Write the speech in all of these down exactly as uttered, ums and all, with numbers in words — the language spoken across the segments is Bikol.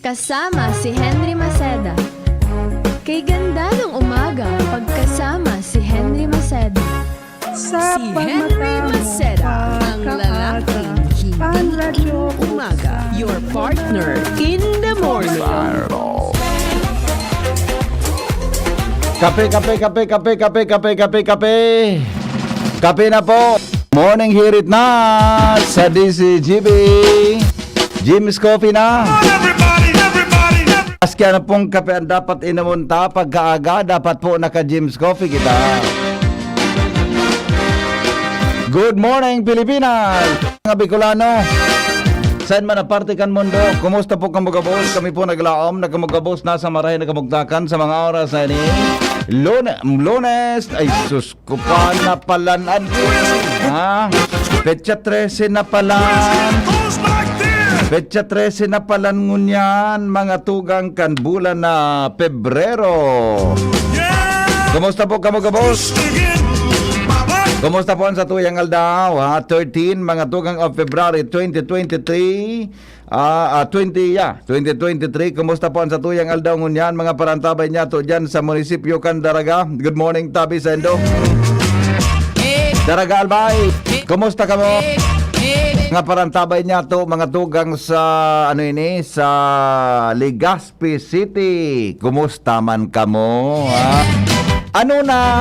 Kasama si Henry Maceda. Kay ganda ng umaga pagkasama si Henry Maceda. Si Henry Maceda, ang lalaking hindi iinom umaga. Your partner in the morning. Kape, kape, kape, kape, kape, kape, kape, kape. Kape na po. Morning hirit na sa D C G B. Jim's Coffee na. Maski ano pong kape ang dapat inomon ta pagkaaga, dapat po naka-Jim's Coffee kita. Good morning, Pilipinas! Mga Bicolano, saan man na parte kan mundo, kumusta po kamo gabos? Kami po naglaom na kamo gabos nasa marahay na kamugtakan sa mga oras na ini. Lune-, Lunes, ay sus ko pa, napalan an, ha? Petsa trese napalan. Petsa trese napalan ngunyan, mga tugang kan bulan na Pebrero. Kumusta po kamo gabos? Kumusta po ang satuyang aldaw, ha? Thirteen, mga tugang of February twenty twenty-three. Ah, ah, twenty, yeah, twenty twenty-three. Kumusta po ang satuyang aldaw ngunyan, mga parantabay niyato dyan sa munisipyo kan Daraga? Good morning, Tabi Sendo. Daraga Albay, kumusta kamo? Mga parantabay niyato, mga tugang sa, ano ini, sa Legazpi City. Kumusta man kamo, ha? Ano na?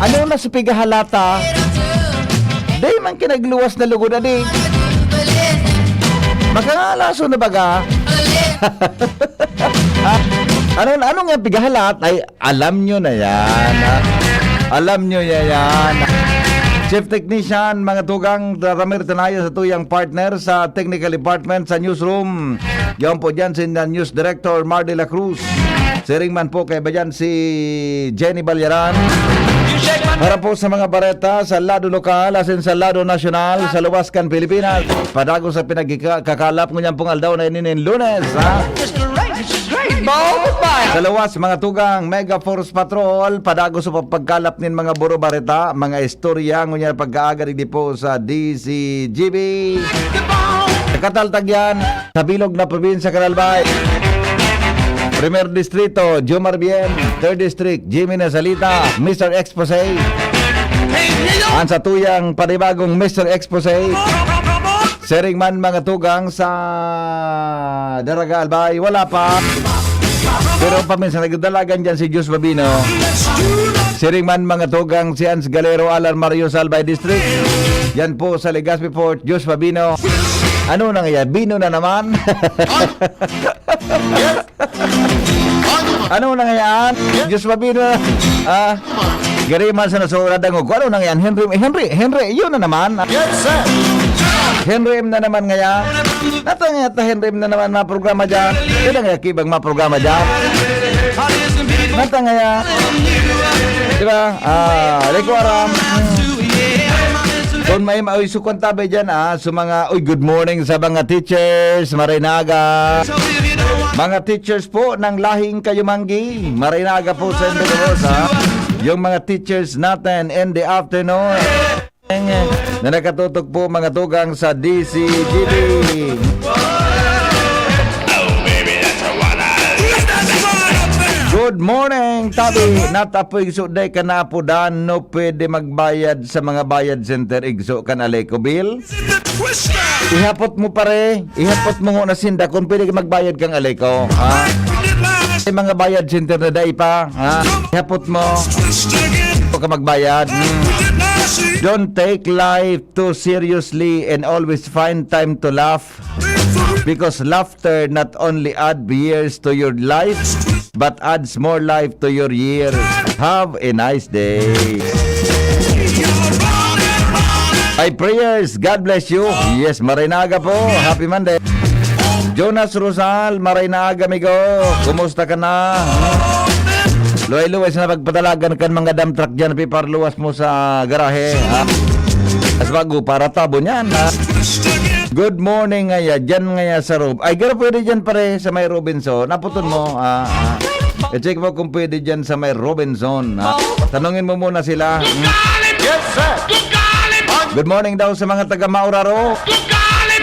Ano na sa pigahalata? Dai man kinagluwas na lugod, adi. Makangalaso na baga? Ha? Ano, ano nga pigahalat? Ay, alam nyo na yan, ha? Alam nyo na yan. Chief Technician, mga tugang, Ramir Tanaya sa tuyang partner sa technical department sa newsroom. Yan po dyan si News Director Mar de la Cruz. Siring man po kaiba dyan si Jenny Balyaran. Para po sa mga bareta sa lado lokal, asin sa lado nasyonal, sa luwas kan Pilipinas. Padagos sa pinagkaka-, kakalap ngunyan pong aldaw na ini nin Lunes, ha? Sa luwas, mga tugang, Mega Force Patrol, padagos sa pagkalap nin mga buro bareta, mga istorya, ngunyan pagkaaga digdi po sa D C G B. Nakataltag yan sa bilog na probinsya kan Albay. Primer Distrito, Jomar Bien. Third District, Jimmy Nasalita, Mister Expose. Ang satuyang panibagong Mister Expose. Siring man, mga tugang, sa Daraga Albay, wala pa. Pero paminsan nagdadalagan dyan si Diyos Babino. Siring man, mga tugang, si Hans Galero, Alan Mario, Albay District. Yan po sa Legazpi Port, Diyos Babino. Ano na nga yan? Bino na naman? Ano na nga yan? Diyos Babino. Ah, gari man sa nasura dangog ko. Ano na nga yan? Henry, Henry, Henry, yun na naman. Yes, sir. Henry M na naman nga yan. Natang nga ta Henry M na naman mga programa dyan. Yun ang yakibang mga programa dyan. Natang nga yan. Di ba? Ah, di ko aram. Kung may maoy sukon tabi dyan, ah, sa mga, uy, good morning sa mga teachers, marinaga. Mga teachers po ng lahing Kayumanggi, marinaga po sa inyo, ha? Yung mga teachers natin in the afternoon na nakatutok po, mga tugang, sa D C G B. Good morning, tabi. Natapoy igso, day ka naapodan, no pwede magbayad sa mga bayad center, igso kan Aleco Bill. Ihapot mo, pare. Ihapot mo ngona sinda kung pwede ka magbayad kang Aleco, ha? May mga bayad center na dai pa, ha? Ihapot mo. Huwag ka magbayad. Hmm. Don't take life too seriously and always find time to laugh. Because laughter not only add years to your life, but adds more life to your year. Have a nice day. Ay, prayers. God bless you. Yes, marinaga po. Happy Monday. Jonas Rosal, marinaga, amigo. Kumusta ka na? Luway-luway sa pagpadalagan kan mga dump truck dyan, piparluwas mo sa garahe, ha? As bago, para tabo niyan, ha? Good morning, ngaya. Dyan ngaya sa Rob. Ay, garo pwede dyan, pare, sa may Robinson. Naputon mo, ah, ah. I-check mo kung pwede dyan sa may Robinson, ha? Tanungin mo muna sila. Hmm? Yes, sir. Good morning daw sa mga taga Mauraro.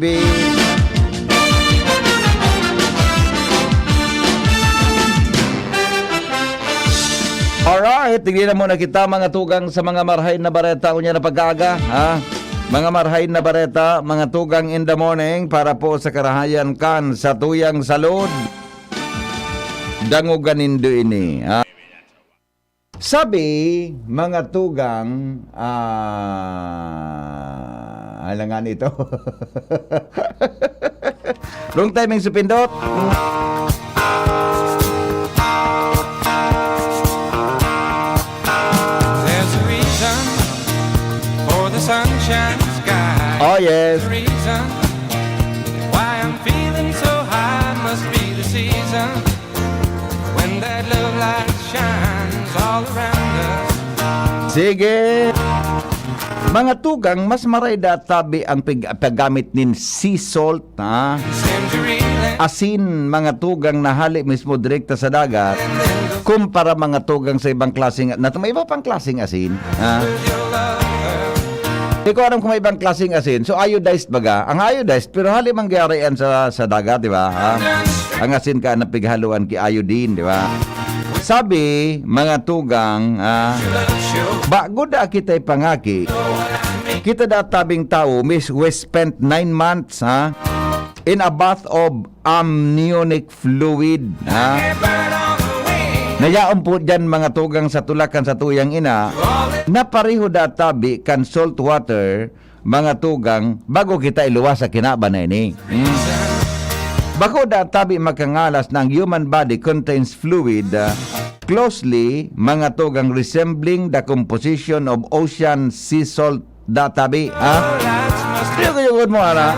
baby. Alright, tignan na muna kita, mga tugang, sa mga marhay na bareta unya na pag-aga, ha? Mga marhay na bareta, mga tugang in the morning, para po sa karahayan kan sa tuyang salud. Dangogan nindo ini, ha? Sabi, mga tugang, ah, alangan ito. Wrong timing si Pindot. There's a reason for the sunshine sky. Oh, yes. The reason why I'm feeling so high must be the season. When that love light shines all around us. Sige. Mga tugang, mas maray da tabi ang pig- paggamit nin sea salt, ha? Century land. Asin, mga tugang, na hali mismo direkta sa dagat, kumpara, mga tugang, sa ibang klaseng, na may iba pang klaseng asin, ha? Di ko alam kung may ibang klaseng asin. So, iodized baga. Ang iodized, pero hali mangyari yan sa, sa dagat, di ba? Ha? Ang asin ka na pighaluan ki iodine, di ba? Sabi, mga tugang, ah, bago da kita ipangaki, kita da tabing tawo, mis-, we spent nine months, ha, in a bath of amniotic fluid, ha? Nayaon po dyan, mga tugang, sa tulakan sa tuyang ina, na pareho da tabi kan salt water, mga tugang, bago kita iluwas sa kinaban na ini. Hmm? Bako da tabi makangalas na ang human body contains fluid, ah, closely, mga tugang, resembling the composition of ocean sea salt da tabi, ha? Yugod mo, ana.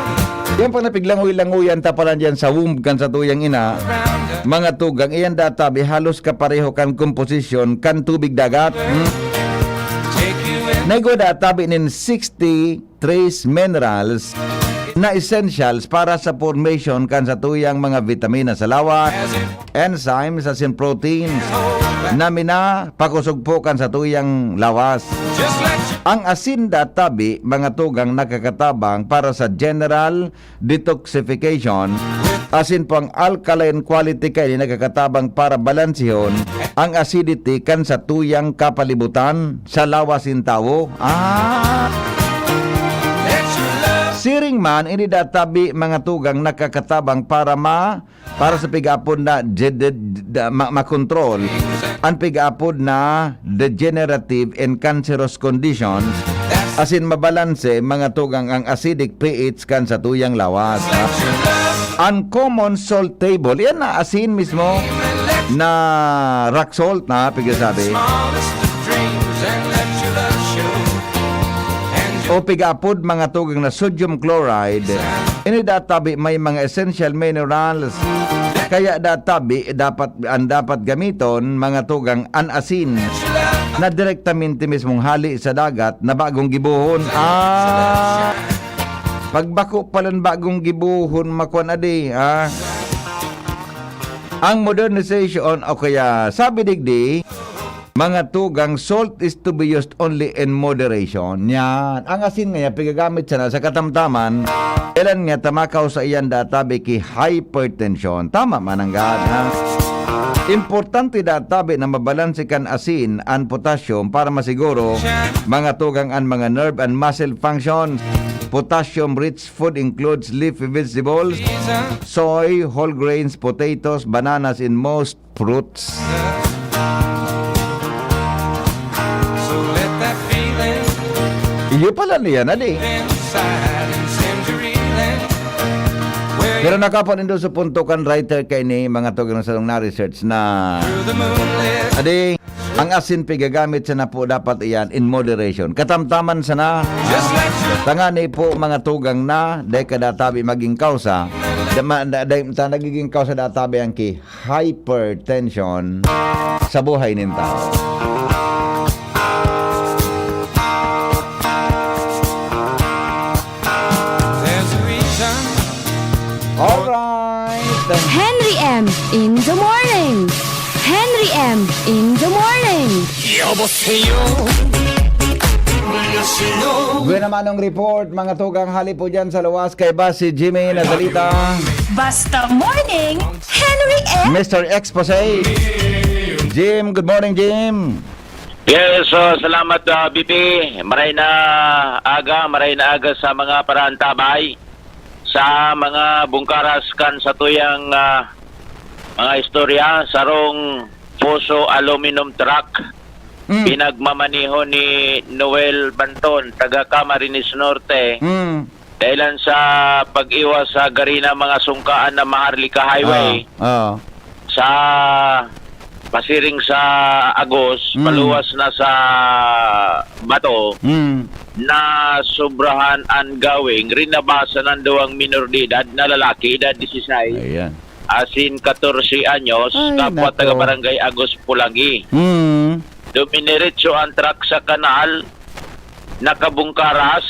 Yan pag napiglangoy-langoyan ta pala dyan sa womb kan sa tuyang ina, mga tugang, iyan da tabi, halos kapareho kan komposisyon kan tubig dagat. Hmm? Naigo da tabi nin sixty trace minerals na essentials para sa formation kan sa tuyang mga vitamina sa lawas, enzymes, asin proteins na minapakusog po kan sa tuyang lawas. Ang asin da tabi, mga tugang, nakakatabang para sa general detoxification, asin po ang alkaline quality kaini nakakatabang para balansihon ang acidity kan sa tuyang kapalibutan sa lawas nin tawo. Ah! Siring man, ini da tabi, mga tugang, nakakatabang para ma-, para sa pig-apod na de-, de-, da-, ma-, makontrol an pig-apod na degenerative and cancerous conditions, asin mabalanse, mga tugang, ang acidic pH kan sa tuyang lawas, ha? An common salt table, yan na asin mismo na rock salt na pigsasabi. O pig-apod, mga tugang, na sodium chloride, ini da tabi may mga essential minerals. Kaya da tabi, dapat, an dapat gamiton, mga tugang, an asin na direktamente mismong hali sa dagat na bagong gibohon. Ah! Pagbako palan bagong gibohon, makuan adi, ah. Ang modernization, o kaya, sabi digdi, mga tugang, salt is to be used only in moderation. Yan. Ang asin nga yan, pigagamit sana sa katamtaman, ilan nga tamakaw sa iyan da tabi ki hypertension. Tama man ang gad, ha? Importante da tabi na mabalanse kan asin an potassium para masiguro, mga tugang, an mga nerve and muscle functions. Potassium-rich food includes leafy vegetables, soy, whole grains, potatoes, bananas, and most fruits. So let that feeling Iyo pala niya na di. inside in Century Land. Where Pero nakapan nindo sa punto kan writer kay ni mga tugang sa na-research na through the moonlit adi, ang asin pigagamit sana po dapat iyan in moderation. Katamtaman sana. Just let your Tangani po, mga tugang, na dai ka databi maging kausa. Da, ma, da, dai, ta, nagiging kausa databi ang ki hypertension sa buhay nin tao. The morning. Henry M in the morning. 여보세요. 안녕하세요. Buena manong report, mga tugang, hali po dyan sa luwas kay ba si Jimmy Nazalita. Basta morning, Henry M. Mister Expose. Jim, good morning, Jim. Yes, so salamat, ah, B P. Maray na aga, maray na aga sa mga paraantabay, sa mga bungkaras kan satuyang, ah, mga istorya. Sarong Fuso aluminum truck, Mm. pinagmamaneho ni Noel Banton, taga Camarines Norte, Mm. dahilan sa pag-iwas sa gari na mga sungkaan na Maharlika Highway. Ah, ah. Sa pasiring sa Agos, Mm. paluwas na sa Bato, Mm. na sobrahan an gawing rinabasan ng duwang minor de edad na lalaki, edad disisais, Ayan. asin katorse anyos, Ay, kapwa nako. taga Barangay Agos, Pulangi. Mm. Dumineretso ang truck sa kanal, nakabungkaras,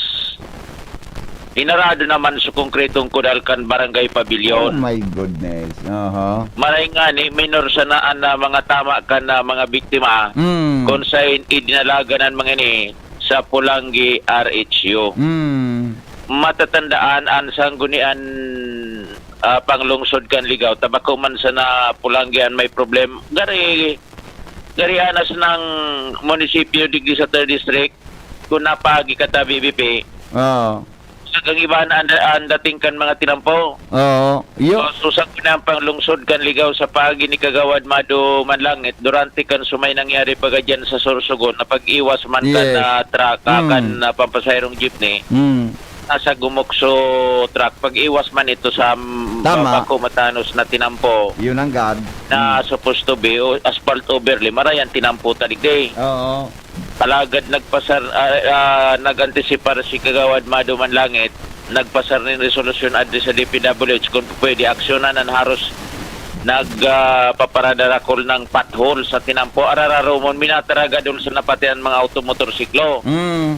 hinarado naman sa konkretong kudal kan Barangay Oh Pavilion. My goodness. Aha. Maray ngani, minor sana an, ah, mga tama kan, ah, mga biktima, Mm. kung sain idinalagan an mga ini sa Pulangi R H U. Mm. Matatandaan an sanggunian, ah, panglungsod kan Ligao, tabako man sana Pulangi an may problem. Gari, gari anas ng munisipyo digdi sa third district, kung napaagi ka ta, B B P, Oo. sa kangibaan ang, ang dating kan mga tinampo. Oo. Yo. So, sa unang panglungsod kan Ligao sa paagi ni Kagawad Mado Manlangit, durante kan sumay nangyari pagadiyan sa Sorsogon na pag-iwas man kan Yes. ah, truck, Mm. kan ah, pampasaherong jeepney, Mm. nasa Gumokso truck, pag-iwas man ito sa Tama. bako matanos na tinampo. Yun ang God. Na supposed to be o, asphalt overlay, marayan tinampo ta digdi. Oo. Alagad nagpasar, ah, ah, nag-antisipar si Kagawad Mado Manlangit, nagpasar nin resolusyon adri sa D P W H kung pwede aksyonan an haros nagpaparadarakol ng pothole sa tinampo. Arararumon, minataragadol sa napatian mga automotorsiklo. Mm.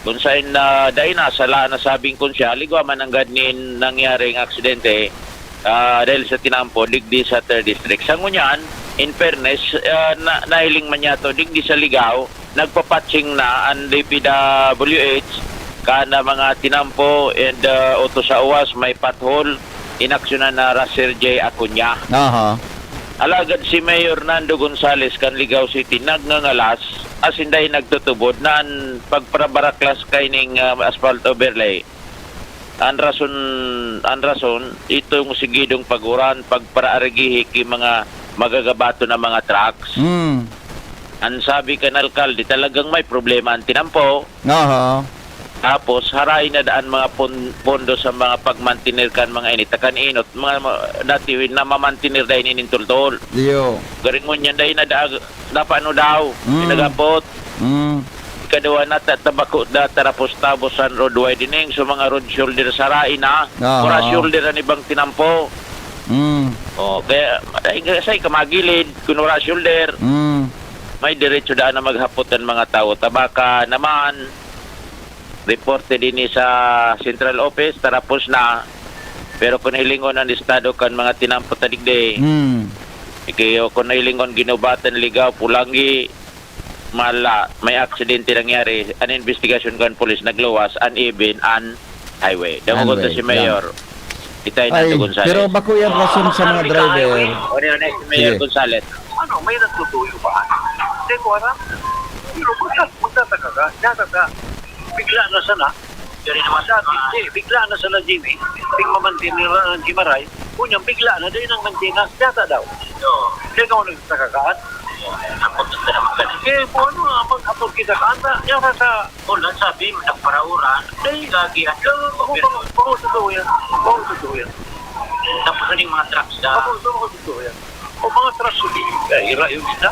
Kung sain na dai na, sala na sabing kun siya, ligwa man nanggad nin nangyaring aksidente, ah, dahil sa tinampo, digdi sa third district. Sa ngunyan, in fairness, ah, na, nahiling man niya to, digdi sa Ligao, nagpapatsing na ang D P W H, kana mga tinampo and ah, auto sa uwas, may pothole, inaksyonan na Raser J Acuña. Aha. Alagad si Mayor Nando Gonzales kan Ligao City nagngangalas, asin dai nagtutubod na an pagparabaraklas kaining ah, asphalt overlay. An rason, an rason, itong sigidong pag-uran, pagparaarigihi ki mga magagabato na mga trucks. Mm. An sabi kan alkalde, talagang may problema an tinampo. Aha. Tapos, haray na daan mga pon- pondo sa mga pagmantener kan mga ini, ta kan inot, mga, mga dati na mamantener dai nin tultol. Yo. Garing ngunyan dai na daag, napano daw, Mm. nagapot. Mm. Ikaduha na, ta- tabako na tarapos-tabos an road widening, so mga road shoulder sa haray na. Aha. Kura shoulder an ibang tinampo. Mm. Oh, kaya, ay, sa kamagilid, kunwara shoulder, Mm. may diretso daan na maghapot ang mga tao. Tabaka naman, reported ini sa central office, tarapos na. Pero kung hilingon ang estado kan mga tinampo ta digdi, Mm. iki, o kung hilingon ginubatan Ligao, Pulangi, mala, may aksidente nangyari, an investigasyon kan pulis nagluwas, an even an highway. Damogon ta Highway, si Mayor. Itay na Ay, Gonzales. Pero bako yan rason sa mga driver. Ano yun, si Mayor Sige. Gonzales? Ano, may nagtutuyo ba? Hindi ko alam. Pero magta- magtataka ka, yata ka, bigla na sana. Hindi, bigla na sana, Jimmy. Ting mamantin nila ng Jimaray, kunyang bigla na, dahil ng maintenance, yata daw. Kaya ka nagtataka ka? Eh, kung ano nga, maghapon kita ka, ata, yata sa... Oh, lang sabi, nagparauran. Ay, gagi, ah. Bako, bako, bako, totoo yan. Bako, totoo yan. Tapos ano yung mga trucks na... Bako, bako, totoo yan. O mga trucks, hindi. Ay, ira yung isa.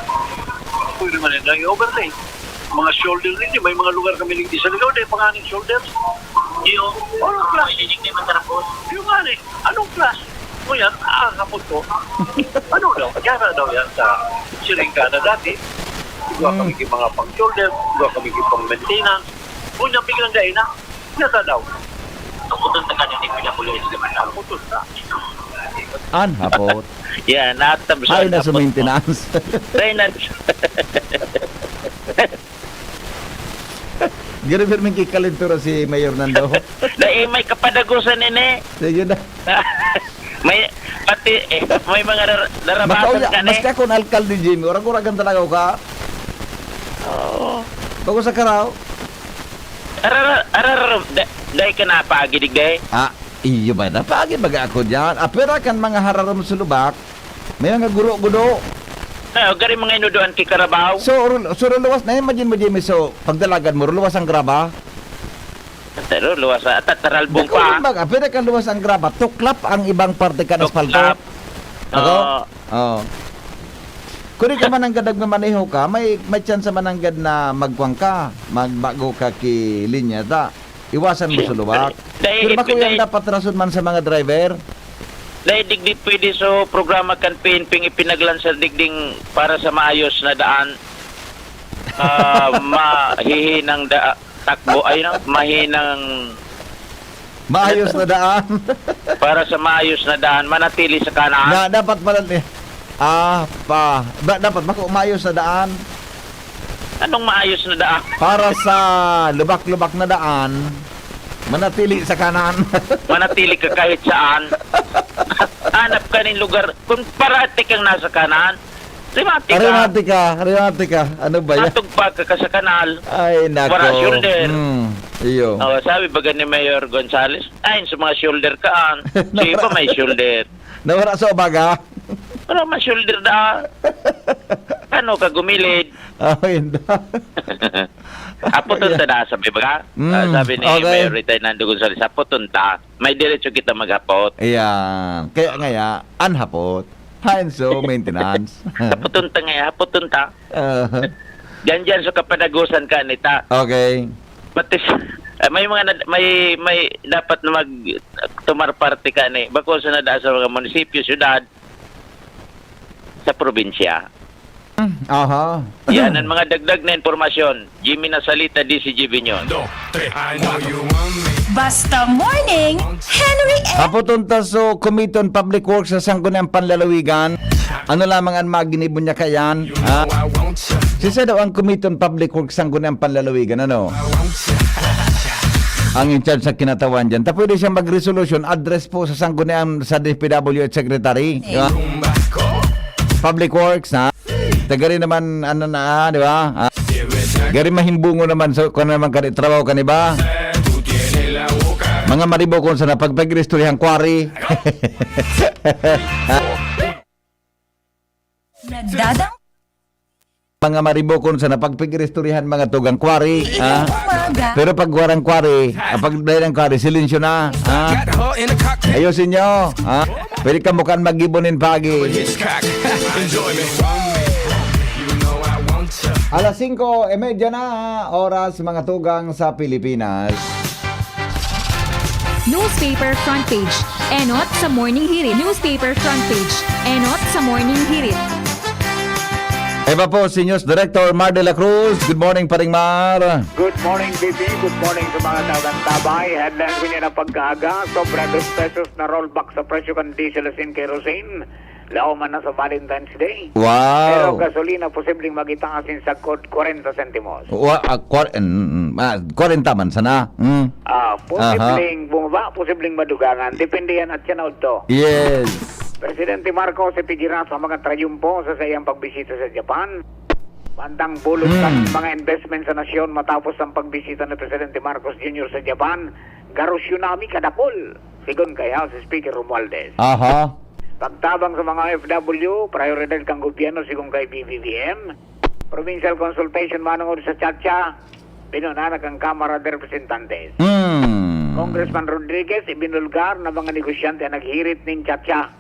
Pwede man yun, yung overtake. Mga shoulder ninyo, may mga lugar kami nagdi sa Ligao, dahil panganing shoulder. Yung, oh, class. Hindi naman tarapos. Yung nga, eh, anong class? Ngunyan, ah, hapon ko. Ano daw? Yara daw yan sa Siringkada dati. Igwa kami yung mga pang-shoulder, igwa kami yung pang-maintenance. Ngunyan, biglang dahil na, yata daw. Ang putol na ka, hindi pinapulis naman ako. Putol na. An hapot. Yan, natabs Ay, ang na sa hapot mo. Maintenance. Ay, na, Gari pirming kikalintura si Mayor Nando. Dahil may kapadagusan ini. Sige na. May, pati, eh, may mga rar- narabasan Makauya, ka ni. Maski ako na alkalde, Jimmy, urag-uragan talaga ako ka. Oo. Bago sa karaw. Arar, arar, da- dahil ka napagidig dahil. Ah, iyo ba na? Pagi baga ako dyan. Ah, pera kan mga hararom sa lubak. May mga guro-gudo. Ah, gari mga inuduan ki Carabao. So, ru- so ruluwas na, imagine mo, Jimmy, so, pagdalagan mo, ruluwas ang graba. Pero luwas sa tataralbong Dako pa. Yung baga, pwede ka luwas ang graba, tuklap ang ibang parte kan Tuklap. asfalto. Ako? Oo. Oo. Kung di ka man ang gadag mamaneho ka, may, may chance man ang gad na magkwang ka, magbago ka ki linya ta. Iwasan mo sa Siyempre. luwak. Dahil Pero ip- bako yan dahil- dapat rason man sa mga driver. Dahil digdi pwede so programa kan P N P ang ipinaglansar digding para sa maayos na daan. Ah, mahihinang da takbo, ay na, mahinang Maayos na daan. Para sa maayos na daan, manatili sa kanan. Na dapat pala ni ah, pa, da, dapat bako maayos na daan. Anong maayos na daan? Para sa lubak-lubak na daan, manatili sa kanan. Manatili ka kahit saan. Hanap ka ng lugar. Kung parati kang nasa kanan, rimati ka. Rimati ka, rimati ka. Ano ba yan? Matugpa ka, ka sa kanal. Ay, nako. Wala shoulder. Hmm, iyo. Oh, sabi ba ni Mayor Gonzales, ay, sa mga shoulder kaan. Sa iba may shoulder. Nawara sa ubaga. Wala man shoulder da. Ano ka gumilid? Oh, hindi. Hapoton ta da, sabi ba? Mm, Ah, sabi ni okay. Mayor Rita Hernando Gonzales, hapoton ta. May diretso kita maghapot. Ayan. Kaya ngaya, anhapot. Hain so, maintenance. Hapoton ta nga, hapoton ta. Ah, Diyan, diyan sa kapanagusan ka, nita. okay. Pati, ah, may mga, nad- may, may dapat na mag tumar parte ka ni. Bako sa nada sa mga munisipyo, syudad, sa probinsya. Aha. Yan ang mga dagdag na impormasyon. Jimmy Nasalita, D C G Vinyon. I know you want me. Basta Morning, Henry M. Hapoton ta so Committee on Public Works sa Sangguniang Panlalawigan. Ano lamang ang maginibo niya kayan? Ha? I want you. Sisa daw ang Committee on Public Works sa Sangguniang Panlalawigan, ano? I want you. Ang in charge sa kinatawan dyan. Ta pwede siya mag-resolution, address po sa Sangguniang sa D P W H Secretary. Di ba? Rumba ko. Public Works, ha? Taga rin naman, ano na, ah, di ba? Ah, Give it back. Gari mahimbungo naman, so, kung naman kani, trabaho kani ba? Tú tienes la boca. Mga maribokon sa napagpag-istoryahan quarry. Nagdadang Mga maribokon sa napagpag-istoryahan mga tugang quarry. Ha? Umaga. Pero pag warang quarry, ah, pag dahil ang quarry, silensyo na. Ha? Got her in the cockpit. Ayusin nyo. Ha? Pwede ka mukhang magibo nin pagi. Hitchcock. Enjoy me. You know I want you. Alas singko y media na, oras mga tugang sa Pilipinas. Newspaper front page. Enot sa Morning Hirit. Newspaper front page. Enot sa Morning Hirit. Iba po si News Director Mar de la Cruz. Good morning, Paring Mar. Good morning, B B. Good morning sa mga tagang tabay. Headlines ko niya ng pagkaaga, sobra dos pesos na rollback sa presyo kan diesel asin kerosene. Laoman na sa Valentine's Day. Pero Wow. gasolina posibleng magitaas in sagkod kwarenta sentimos. Wa, ah, kwar, mm, mm, ah, kwarenta man sana. Mm. Ah, posibleng bumaba, posibleng madugangan. Depende yan at yan auto. Yes. Presidente Marcos ipigira sa mga trayumpo sa saiyang pagbisita sa Japan. Bandang bulog kan Hmm. mga investment sa nasyon matapos ang pagbisita ni Presidente Marcos Junior sa Japan, garo tsunami kadakul, sigon kay House Speaker Romualdez. Aha. Pagtabang sa mga O F W, prioridad kan gobyerno sigon kay B B B M. Provincial consultation manongod sa Chacha, binunana kan Kamara de Representantes. Mm. Congressman Rodriguez, ibinulgar na mga negosyante ang naghirit nin Chacha.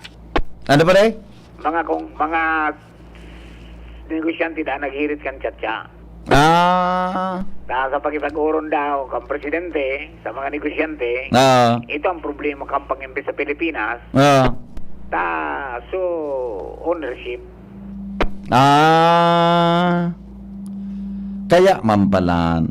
Ano pa, Rey? Mga kung mga negosyante na naghirit kan Chacha. Ah. Na sa pakipag-uron daw kan presidente sa mga negosyante, Ah. ito ang problema kan pang-invest sa Pilipinas. Ah. Ta, so, ownership. Ah. Kaya mampalan.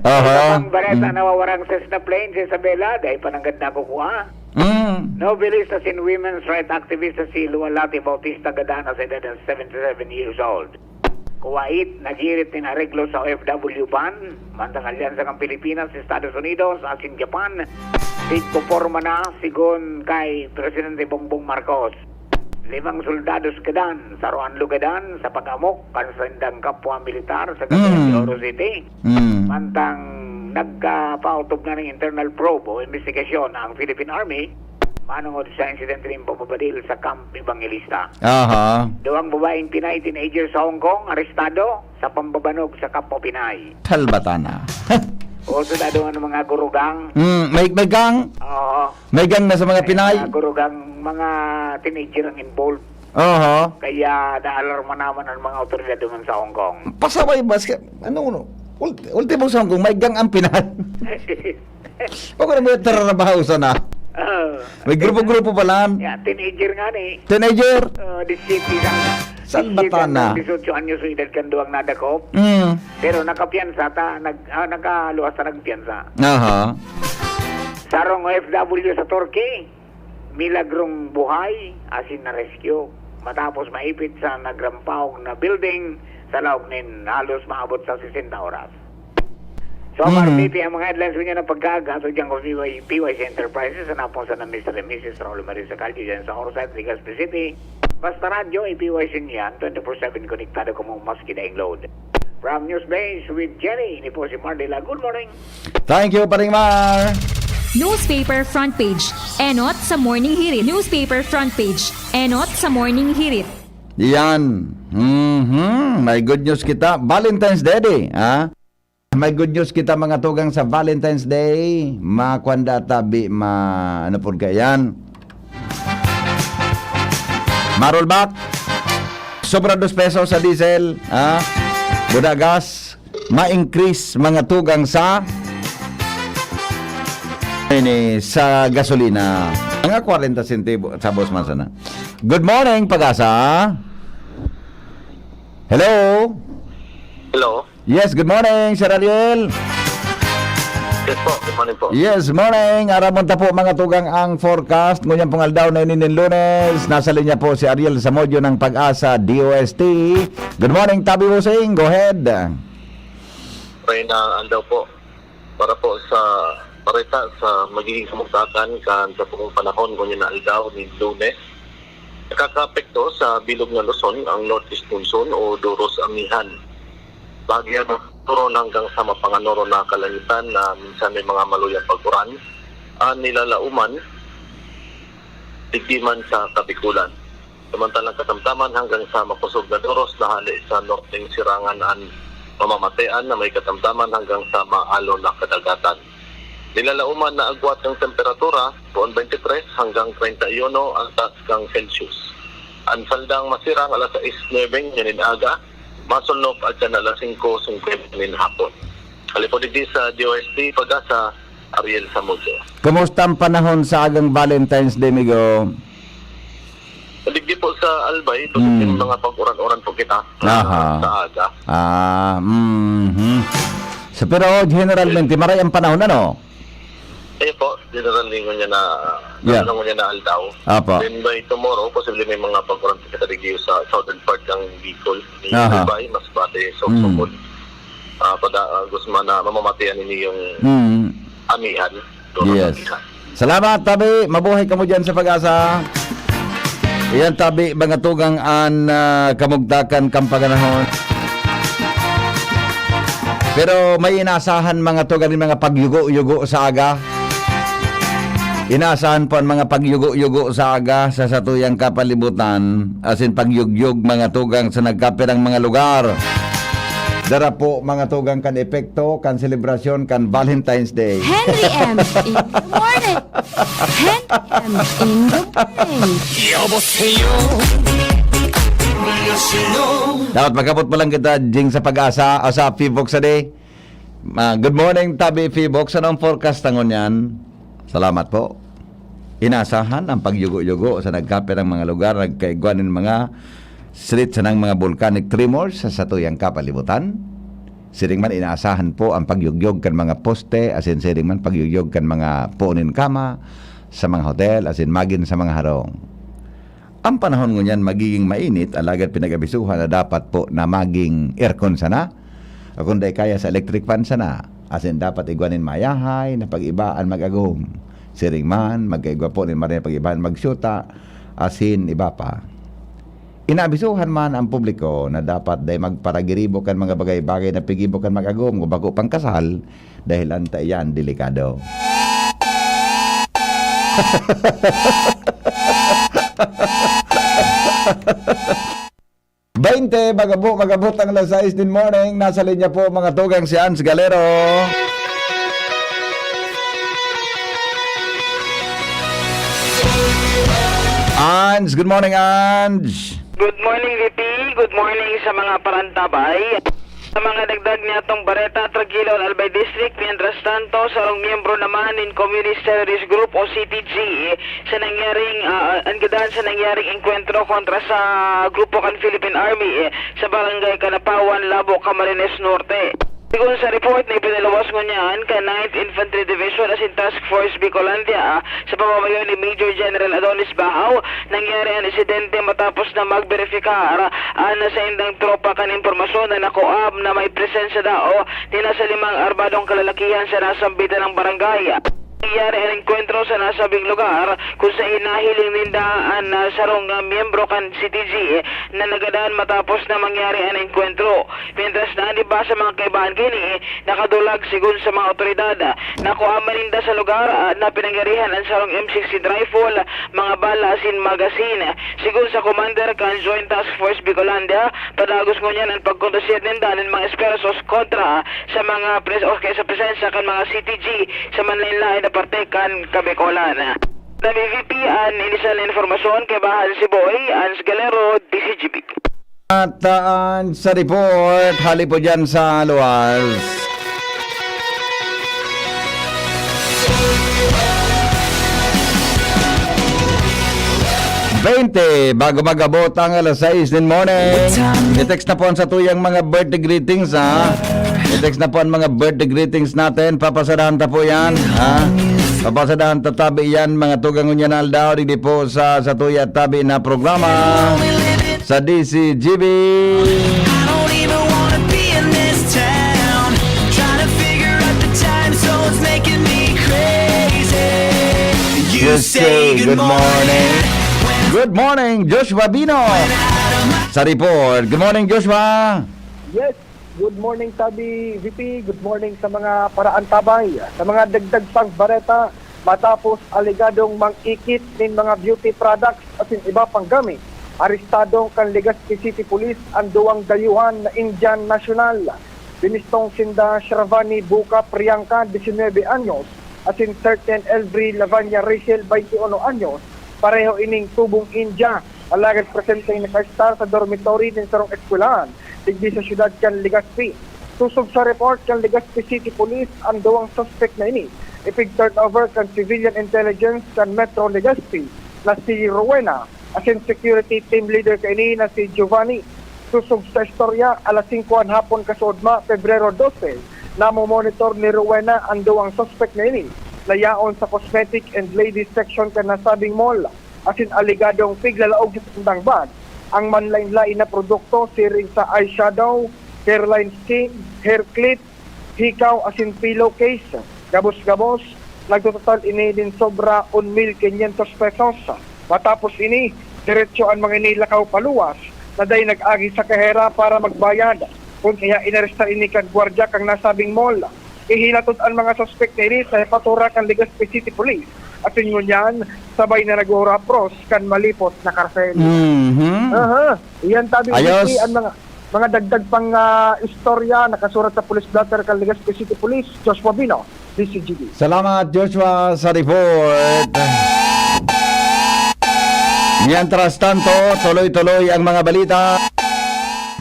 Aha. Ang bareta Mm. nawawarang Cessna plane sa Isabela, dahil pananggad na kukuha. Mm. Novelist asin women's rights activist si Lualati Bautista gadan na sa edad na seventy-seven years old. Kuwait, naghirit nin areglo sa O F W ban, mantang alyansa kan Pilipinas, Estados Unidos, asin Japan, tigpoporma na, sigon kay Presidente Bongbong Marcos. Limang soldados gadan, saruhan lugadan sa pag-amok kan saindang kapwa militar sa Cagayan de Mm. Oro City. Mm. Mantang nagkapaotob na nin internal probe o investigasyon ang Philippine Army, manongod sa insidente nin pababadil sa Camp Evangelista. Aha. Duwang babaeng Pinay teenager sa Hong Kong, arestado sa pambabanog sa kapwa Pinay. Talbata na. Uso na doon ang mga gurugang. Mm, may, may gang? Oo. May gang na sa mga Pinay? Mga gurugang, mga teenager ang involved. Oho. Kaya naalarma naman ang mga otoridad doon sa Hong Kong. Pasaway, maski, ano, ano, ult-, ultimo sa Hong Kong, may gang ang Pinay. Pag wala mo yung tararabaho sana. Ah. May grupo-grupo pa lang. Yeah, teenager nga ni. Teenager? Ah, disisiete lang. Saan ba disisiete tana? Hanggang dieciocho anyos ang edad kan duwang nadakop. Mm. Pero nakapiyansa ta, nag-, ah, nakaluwas ta nagpiyansa. Aha. Sarong O F W sa Turkey, milagrong buhay, asin na-rescue. Matapos maipit sa nagrampaog na building sa laog nin halos maabot sa sesenta oras. So, Mhm. Martiti ang mga headlines ngunyan na pagkaaga, sa dyan ko P Y, P Y C Enterprises, sa napong sa na Mister and Missus Raul Marie Sacalyo dyan sa Orsay, Legazpi City. Basta radyo, i-P Y C niyan, twenty-four seven konektado kamo maski daing load. From News Base with Jerry, ini po si Mardila. Good morning. Thank you, Paring Mar. Newspaper front page. Enot sa Morning Hirit. Newspaper front page. Enot sa Morning Hirit. Yan. Mhm. May good news kita. Valentine's Day, di, ha? May good news kita, mga tugang, sa Valentine's Day. Makwanda tabi, ma-, ano po kaya yan? Marulbak. Sobra dos pesos sa diesel, ha? Buda gas. Ma-increase, mga tugang, sa ini sa gasolina. Mga kwarenta sentibo, sa boss man sana. Good morning, Pag-asa. Hello? Hello? Yes, good morning, Sir Ariel. Yes po, good morning po. Yes, morning. Aramon ta po, mga tugang, ang forecast. Ngunyan pong aldaw na ini nin Lunes. Nasa linya po si Ariel Zamudio ng Pag-asa D O S T. Good morning, Tabi Husing. Go ahead. Maray na aldaw po. Para po sa pareta sa magiging kamugtakan kan sa pong panahon ngunyan na aldaw nin Lunes, nakakaapekto sa bilog na Luzon ang northeast monsoon o Duros Amihan. Bahagya ng Turon hanggang sa Mapanganoron na kalangitan na minsan may mga maluyang pag-uran, ang nilalauman, digdi man sa Kabikulan. Samantalang katamtaman hanggang sa makosog na doros na hale sa norteng sirangan an mamamatean na may katamtaman hanggang sa maalon na kadagatan. Nilalauman na agwat kan temperatura, poon twenty-three hanggang treinta y uno ang taas kan Celsius. An saldang masirang alas sais nuebe nganing aga, masulnop at kan alas singko singkwenta nin hapon. Hali po digdi sa D O S T Pag-asa, Ariel Samudio. Kumusta ang panahon sa agang Valentine's Day, migo? Digdi po sa Albay, posibleng Hmm. mga pag-uran-uran po kita, ah, Aha. sa aga. Ah, mhm. So, pero generalmente, maray ang panahon, ano? Eh po, general lingon niya na, Yeah. lingon niya na aldaw. Apo. Then by tomorrow, posible may mga pag-uran po kita digdi sa southern part ng Bicol. Ni Aha. Albay, Masbate, Sorsogon. Hmm. Ah, pada, ah, Guzman na mamamatean ini yung Hmm. amihan. Yes. Salamat, tabi. Mabuhay kamo dyan sa Pag-asa. Iyan, tabi, mga tugang, an, ah, kamugtakan kan panahon. Pero may inasahan, mga tugang, mga pagyugo-yugo sa aga. Inasahan po ang mga pagyugo-yugo sa aga sa satuyang kapalibutan, asin pagyugyog, mga tugang, sa nagkapirang mga lugar. Dara po, mga tugang, kan epekto kan selebrasyon kan Valentine's Day. Henry M. In the morning. Henry M. In the morning. 여보세요. 안녕하세요. Dapat magkapot pa lang kita, Jing, sa Pag-asa o sa Pibok sa day. Ah, good morning, Tabi Pibok. Anong forecast ta ngunyan? Salamat po. Inasahan ang pagyugo-yugo sa nagkapirang mga lugar, nagkaigwa nin mga street sa nang mga volcanic tremors sa satuyang kapalibutan. Siring man, inaasahan po ang pagyugyog kan mga poste, asin siring man pagyugyog kan mga puon nin kama, sa mga hotel asin magin sa mga harong. Ang panahon ngunyan magiging mainit, alagad pinag-abisuhan na dapat po na maging aircon sana, o kung di kaya sa electric fan sana, asin dapat igwa nin mayahay na pag-iba an mag-agom. Siring man, magkaigwa po nin maray na pag-iba an magsyuta, asin iba pa. Inaabisohan man ang publiko na dapat dai magparagiribo kan mga bagay-bagay na pigibo kan mag-agom o bako pang kasal, dahil anta iyan delikado. Baynte, magabo, magabot ang alas sais nin morning. Nasa linya po, mga tugang, si Ans Galero. Ans, good morning, Ans. Good morning, V P. Good morning sa mga parantabay. Sa mga dagdag niyatong bareta, trangkilo an Albay District. Mientras tanto, sarong miyembro naman nin Communist Terrorist Group o C T G sa nangyaring, ah, ang gadahan sa nangyaring engkwentro kontra sa grupo kan Philippine Army, eh, sa barangay Kanapawan, Labo, Camarines Norte. Sigon sa report na ipinaluwas ngunyan kan Ninth Infantry Division asin Task Force Bicolandia, ah, sa pamamayo ni Major General Adonis Bahaw, nangyari an insidente matapos na magberipikar an saindang tropa kan impormasyon na nakuha na may presensya daw ni nasa limang armadong kalalakihan sa nasambitan ng barangay. Nangyari an engkwentro sa nasabing lugar, kung saen nahiling ninda an, ah, sarong, ah, miyembro kan C T G na nagadan matapos na mangyari an engkwentro. Mientras na an iba sa mga kaibahan kaini nakadulag, sigon sa mga awtoridad. Nakuha man ninda sa lugar, ah, na pinangyarihan an sarong M sixteen rifle, mga bala asin magazine. Sigon sa commander kan Joint Task Force Bicolandia, padagos ngunyan an pagkondusir ninda nin mga esfuerzos kontra sa mga pres-, o kaya sa presensya kan mga C T G sa manlaen-laen na parte kan Kabicolan. Na V P an inisyal na impormasyon, kaibahan si Boy Ans Galero, D Z G B. At, ah, sa report, hali po dyan sa luwas. Baynte, bago mag-abot ang alas sais nin morning. I-text na po ang satuyang mga birthday greetings, ha? I-text na po ang mga birthday greetings natin. Papasadahan ta po yan, ha? Papasadahan ta tabi yan, mga tugang ngunyan na aldaw, digdi po sa, sa tuya tabi na programa sa D Z G B. I don't even wanna be in this town. Trying to figure out the time zones making me crazy. You say good morning. Good morning, Joshua Bino. Sa report. Good morning, Joshua. Yes, good morning, Tabi V P. Good morning sa mga paraantabay. Sa mga dagdag pang bareta, matapos alegadong mang-ikit nin mga beauty products asin iba pang gamit, arestado kan Legazpi City Police an duwang dayuhan na Indian national. Binistong sinda Shravani Buka Priyanka, diecinuebe anyos, asin Certain Elvry Lavanya Rachel, bainti uno anyos, pareho ining tubong India, alagad presenteng naka-stay sa dormitory nin sarong eskwelahan digdi sa siyudad kan Legazpi. Sosog sa report kan Legazpi City Police, an duwang suspek na ini ipig-turnover kan Civilian Intelligence kan Metro Legazpi na si Rowena, asin security team leader kaini na si Giovanni. Sosog sa istorya, alas singko an hapon kasuodma, Pebrero dose, namomonitor ni Rowena an duwang suspek na ini na yaon sa cosmetic and ladies section kan nasabing mall, asin alegadong piglalaog sa saindang bag ang manlaen-laen na produkto, siring sa eyeshadow, hairline skin, hair clip, hikaw asin pillowcase. Gabos-gabos, nagtototal ini nin sobra un mil quinientos pesos. Matapos ini, diretso an mga ini lakaw paluwas, na dai nag-agi sa kahera para magbayad. Kun kaya inarestar ini kan gwardiya kan nasabing mall. Ihinatod an mga suspek na ini sa hepatura kan Legazpi City Police. Asin ngunyan, sabay na naghuhurapros kan malipot na karsel. Mhm. Aha. Iyan, Tabi Ayos. V P, ang mga, mga dagdag pang, ah, istorya, nakasurat sa police blotter kan Legazpi City Police, Joshua Bino, D Z G B. Salamat, Joshua, sa report. Mientras tanto, tuloy-tuloy ang mga balita.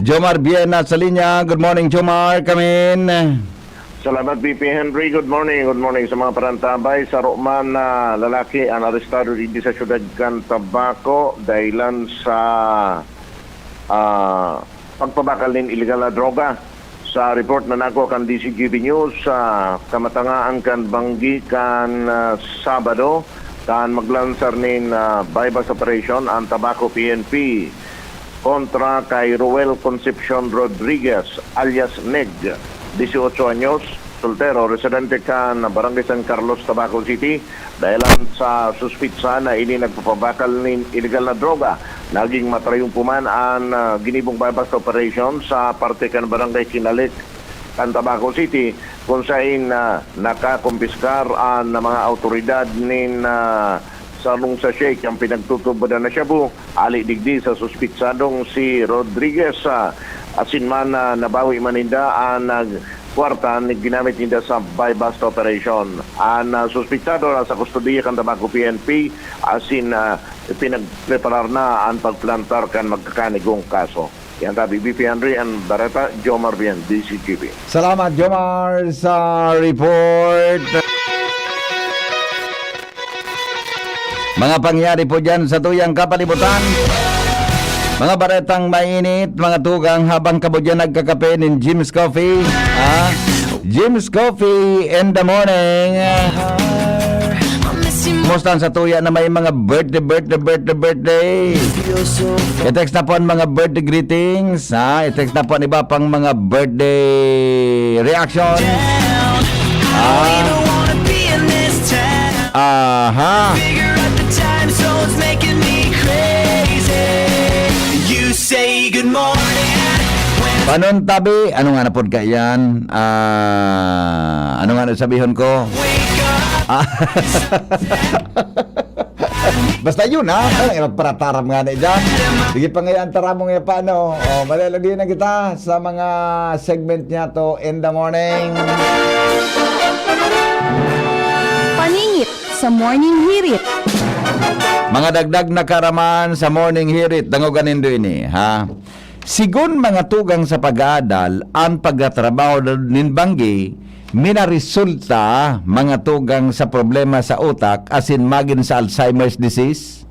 Jomar Bien nasa linya. Good morning, Jomar. Come in. Salamat, V P Henry. Good morning. Good morning sa mga parantabay. Saro man na lalaki ang arestado digdi sa siyudad kan Tabaco dahilan sa, ah, pagpabakal nin iligal na droga. Sa report na nagwa kan D Z G B News, sa kamatangaan kan banggi kan, ah, Sabado, Kan maglansar nin, ah, buy-bust operation an Tabaco P N P kontra kay Roel Concepcion Rodriguez alias Neg, dieciocho anyos, soltero, residente kan Barangay San Carlos, Tabaco City, dahelan sa suspitsa na ini nagpapabakal nin ilegal na droga. Naging matrayumpo man an, ah, ginibong buy-bust operation sa parte kan Barangay Kinalik kan Tabaco City, kun sain, ah, nakakumpiskar an mga awtoridad nin, ah, sarong sachet kan pinagtutubodan na shabu, ali digdi sa suspitsadong si Rodriguez, ah, asin man, ah, nabawi man ninda an, ah, kwarta na ginamit ninda sa buy-bust operation. An, ah, suspitsado nasa kustodiya kan Tabaco P N P, asin, ah, pinagpreparar na an pagplantar kan magkakanigong kaso. Yan tabi, B P Henry and Barreta, Jomar Bien, D C G B. Salamat, Jomar, sa report. Mga pangyayari po dyan sa tuyang kapalibutan. Mga baretang mainit, mga tugang, habang kamo dyan nagkakape nin Jim's Coffee, ah, Jim's Coffee in the morning. Kumusta ang satuya na may mga birthday, birthday, birthday, birthday? I-text na po ang mga birthday greetings, ha? I-text na po ang iba pang mga birthday reaction. Ah. Aha. Panon tabi, ano nga na pod kaiyan? Ah, ano nga na sabihon ko? Ah. Basta yun, ha? Ay, magparataram nga na dyan. Sige pa ngayon, taramong ya pa, ano? O, malalagihan na kita sa mga segment niya to in the morning. Paningit sa Morning Hirit. Mga dagdag na karaman sa Morning Hirit, dangogan nindo ini, ha? Sigon mga tugang sa pag-aadal, an pagtatrabaho nin banggi minaresulta mga tugang sa problema sa utak asin magin sa Alzheimer's disease.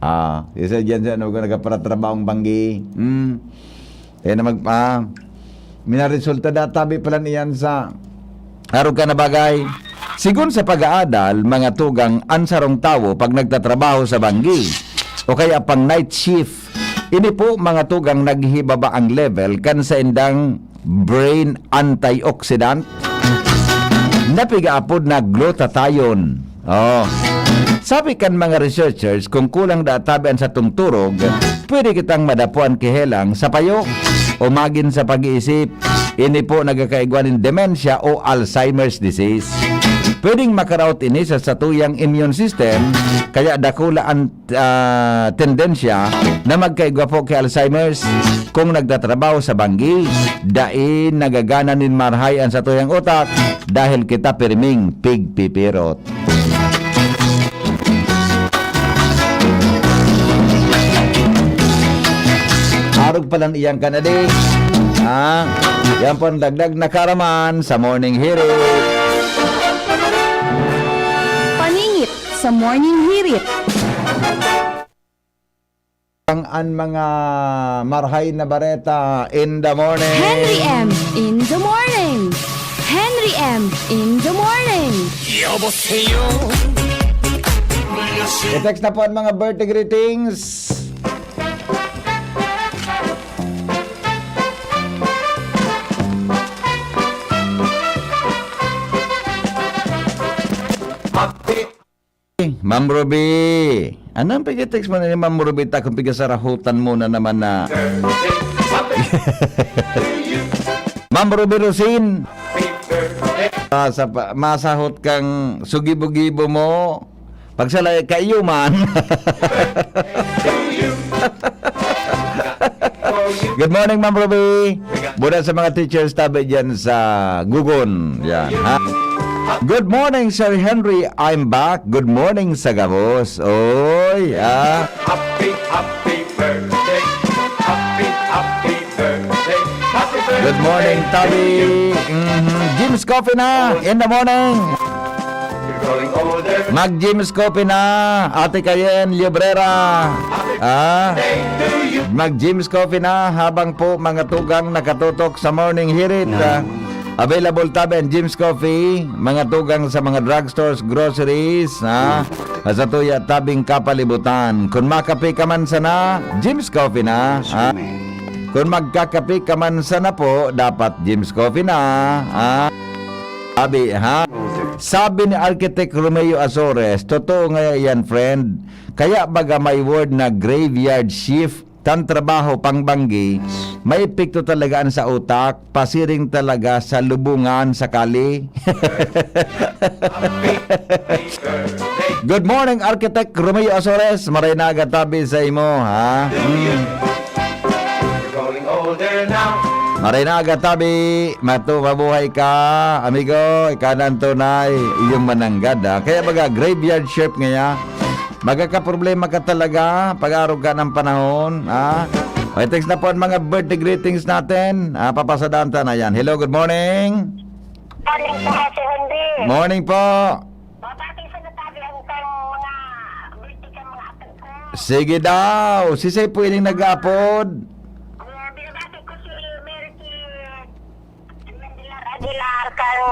Ah, isa diyan sa ano, nagkapatrabaho ang banggi. Hmm. Kaya na mag-, ah, minaresulta da, tabi pala niyan sa arog ka na bagay. Sigon sa pag-aadal, mga tugang, an sarong tawo pag nagtatrabaho sa banggi o kaya pang night shift, ini po, mga tugang, naghihibaba ang level kan saindang brain antioxidant na pigaapod na glutathione. Oh. Sabi kan mga researchers, kung kulang da tabi an satong turog, pwede kitang madapoan ki helang sa payo o magin sa pag-iisip. Ini po nagkakaigwa nin dementia o Alzheimer's disease. Pwedeng makaraot ini sa satuyang immune system, kaya dakula an, ah, tendensya na magkaigwa po ki Alzheimer's. Kung nagtatrabaho sa banggi, dai nagagana nin marahay an satuyang utak dahil kita pirming pigpipirot. Arog palan iyang kanadi. Ha? Yan po ang dagdag na karaman sa Morning Hirit. Paningit sa Morning Hirit. Ang, an mga marhay na bareta in the morning. Henry M in the morning. Henry M in the morning. 여보세요. I-text na po ang mga birthday greetings. Ma'am Ruby. Anong pag-text mo na ni Ma'am Ruby? Ta kung pigasarahutan mo na naman na. Ma'am Ruby Rosin. Ah, sa pa, masahot kang sugibo-gibo mo. Pagsalay, kaiyo man. Good morning, Ma'am Ruby. Muna sa mga teachers tabi dyan sa Gugon. Yan, ha? Good morning, Sir Henry. I'm back. Good morning sa gabos. Oy, ah. Happy, happy birthday. Happy, happy birthday. Happy birthday. Good morning, Tabi. Mhm. Jim's Coffee na in the morning. Mag-Jim's Coffee na, Ate Cayenne Librera. Ah, mag-Jim's Coffee na habang po mga tugang nakatutok sa Morning Hirit. Ah, Available tabi ang Jim's Coffee, mga tugang sa mga drugstores, groceries, ha? Sa tuya tabing kapalibutan. Kung makape ka man sana, Jim's Coffee na, ha? Kung magkakape ka man sana po, dapat Jim's Coffee na, ha? Sabi, ha? Sabi ni Architect Romeo Azores, totoo nga yan, friend. Kaya baga may word na graveyard shift, tan trabaho, pangbanggi, may epekto talaga an sa utak, pasiring talaga sa lubungan sakali. Good morning, Architect Romeo Azores. Maray na aga tabi sa imo, ha? Mm. Maray na aga tabi. Mato, mabuhay ka, amigo. Ikaw na ang tunay. Iyong mananggad, ha? Kaya baga, graveyard shift ngaya. Magkakaproblema ka talaga pag-arog ka ng panahon, ha? Okay, text na po ang mga birthday greetings natin. Ah, papasadaan ta na yan. Hello, good morning. Morning po, Sir Henry. Morning po. Mabati sa natabi ang kang mga birthday kang mga apo ko. Sige daw. Si Sir po ining nag-aapod. Ah, binabati ko si Mary Kay Aguilar, Aguilar, kang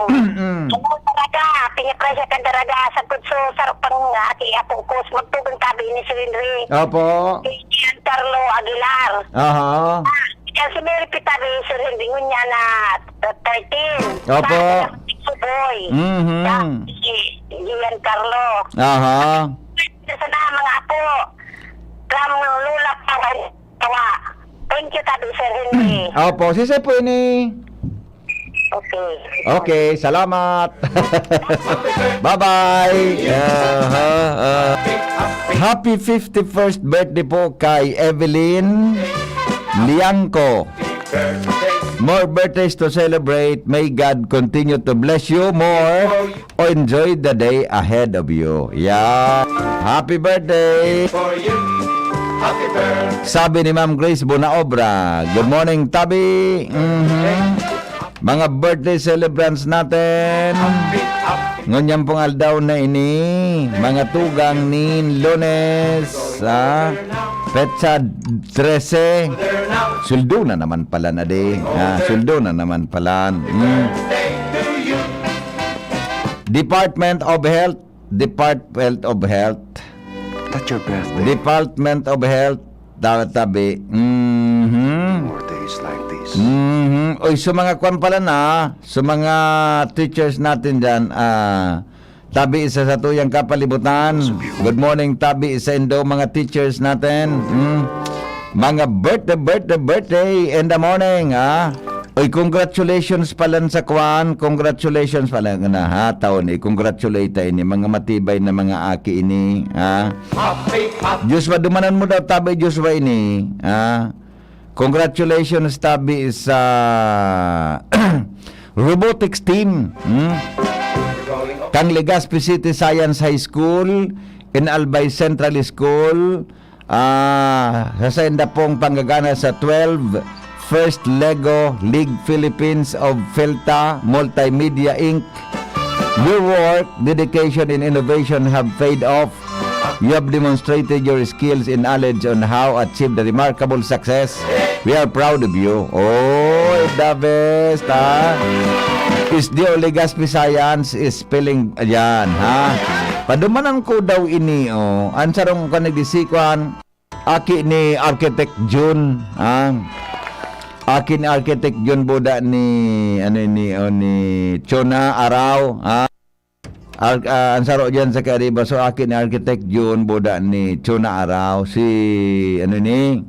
Mm. Kang Daraga, pinipresya kang Daraga, sa kutso, sa pang ati, apo ko, sa magtugang tabi ni Sir Henry. Opo. Si Gian Carlo Aguilar. Aha. Ah, yan si Mary Pitabi, Sir Henry, ngunya na thirteen. Opo. Sa Suboy. Mhm. Sa si Gian Carlo. Aha. Sa na, mga apo. From Lola Pawan. Tawa. Thank you, Tabi Sir Henry. Opo, si Sir po ini. Okay. Okay, salamat. Bye-bye. Aha, ah. Happy fifty-first birthday po kay Evelyn Liangco. More birthdays to celebrate. May God continue to bless you more. Enjoy the day ahead of you. Yeah. Happy birthday! For you. Happy birthday. Sabi ni Ma'am Grace Bonaobra, "Good morning, Tabi." Mhm. Mga birthday celebrants natin. Happy, happy. Ngunyan pong aldaw na ini, mga tugang nin Lunes, ah, petsa trese. Sweldo na naman pala na di. Ah, sweldo na naman pala. Mm. Department of Health, Department of Health. That's your birthday. Department of Health, ta-, tabi. Mhm. More days like this. Mhm. Oy, so mga kwan pala na, so mga teachers natin dyan, ah, tabi sa satuyang kapalibutan. Good morning, tabi sa indo, mga teachers natin. Hmm? Mga birthday, birthday, birthday in the morning, ha? Oy, congratulations pala sa kwan. Congratulations pala na, ha? Taon, i-congratulate ta ini. Mga matibay na mga aki ini, ha? Happy, happy. Joshua, dumanan mo daw, tabi, Joshua, ini, ha? Congratulations, tabi, sa robotics team, hmm? Kang Legazpi City Science High School, in Albay Central School, ah, sa sainda pong panggagana sa twelve First Lego League Philippines of Felta Multimedia Inc. Your work, dedication, and innovation have paid off. You have demonstrated your skills and knowledge on how achieve the remarkable success. We are proud of you. Oy, the best, ha? Is the Legazpi Science is spelling, ayan, ha? Padumanan ko daw ini, oh. Ang sarong ka nagdisikwan, aki ni Architect Jun, ha? Aki ni Architect Jun, buda ni, ano ni, oh, ni Chona Arao, ha? Ar-, ah, ang saro diyan sa Kariba, so, aki ni Architect Jun, buda ni Chona Arao, si, ano ni,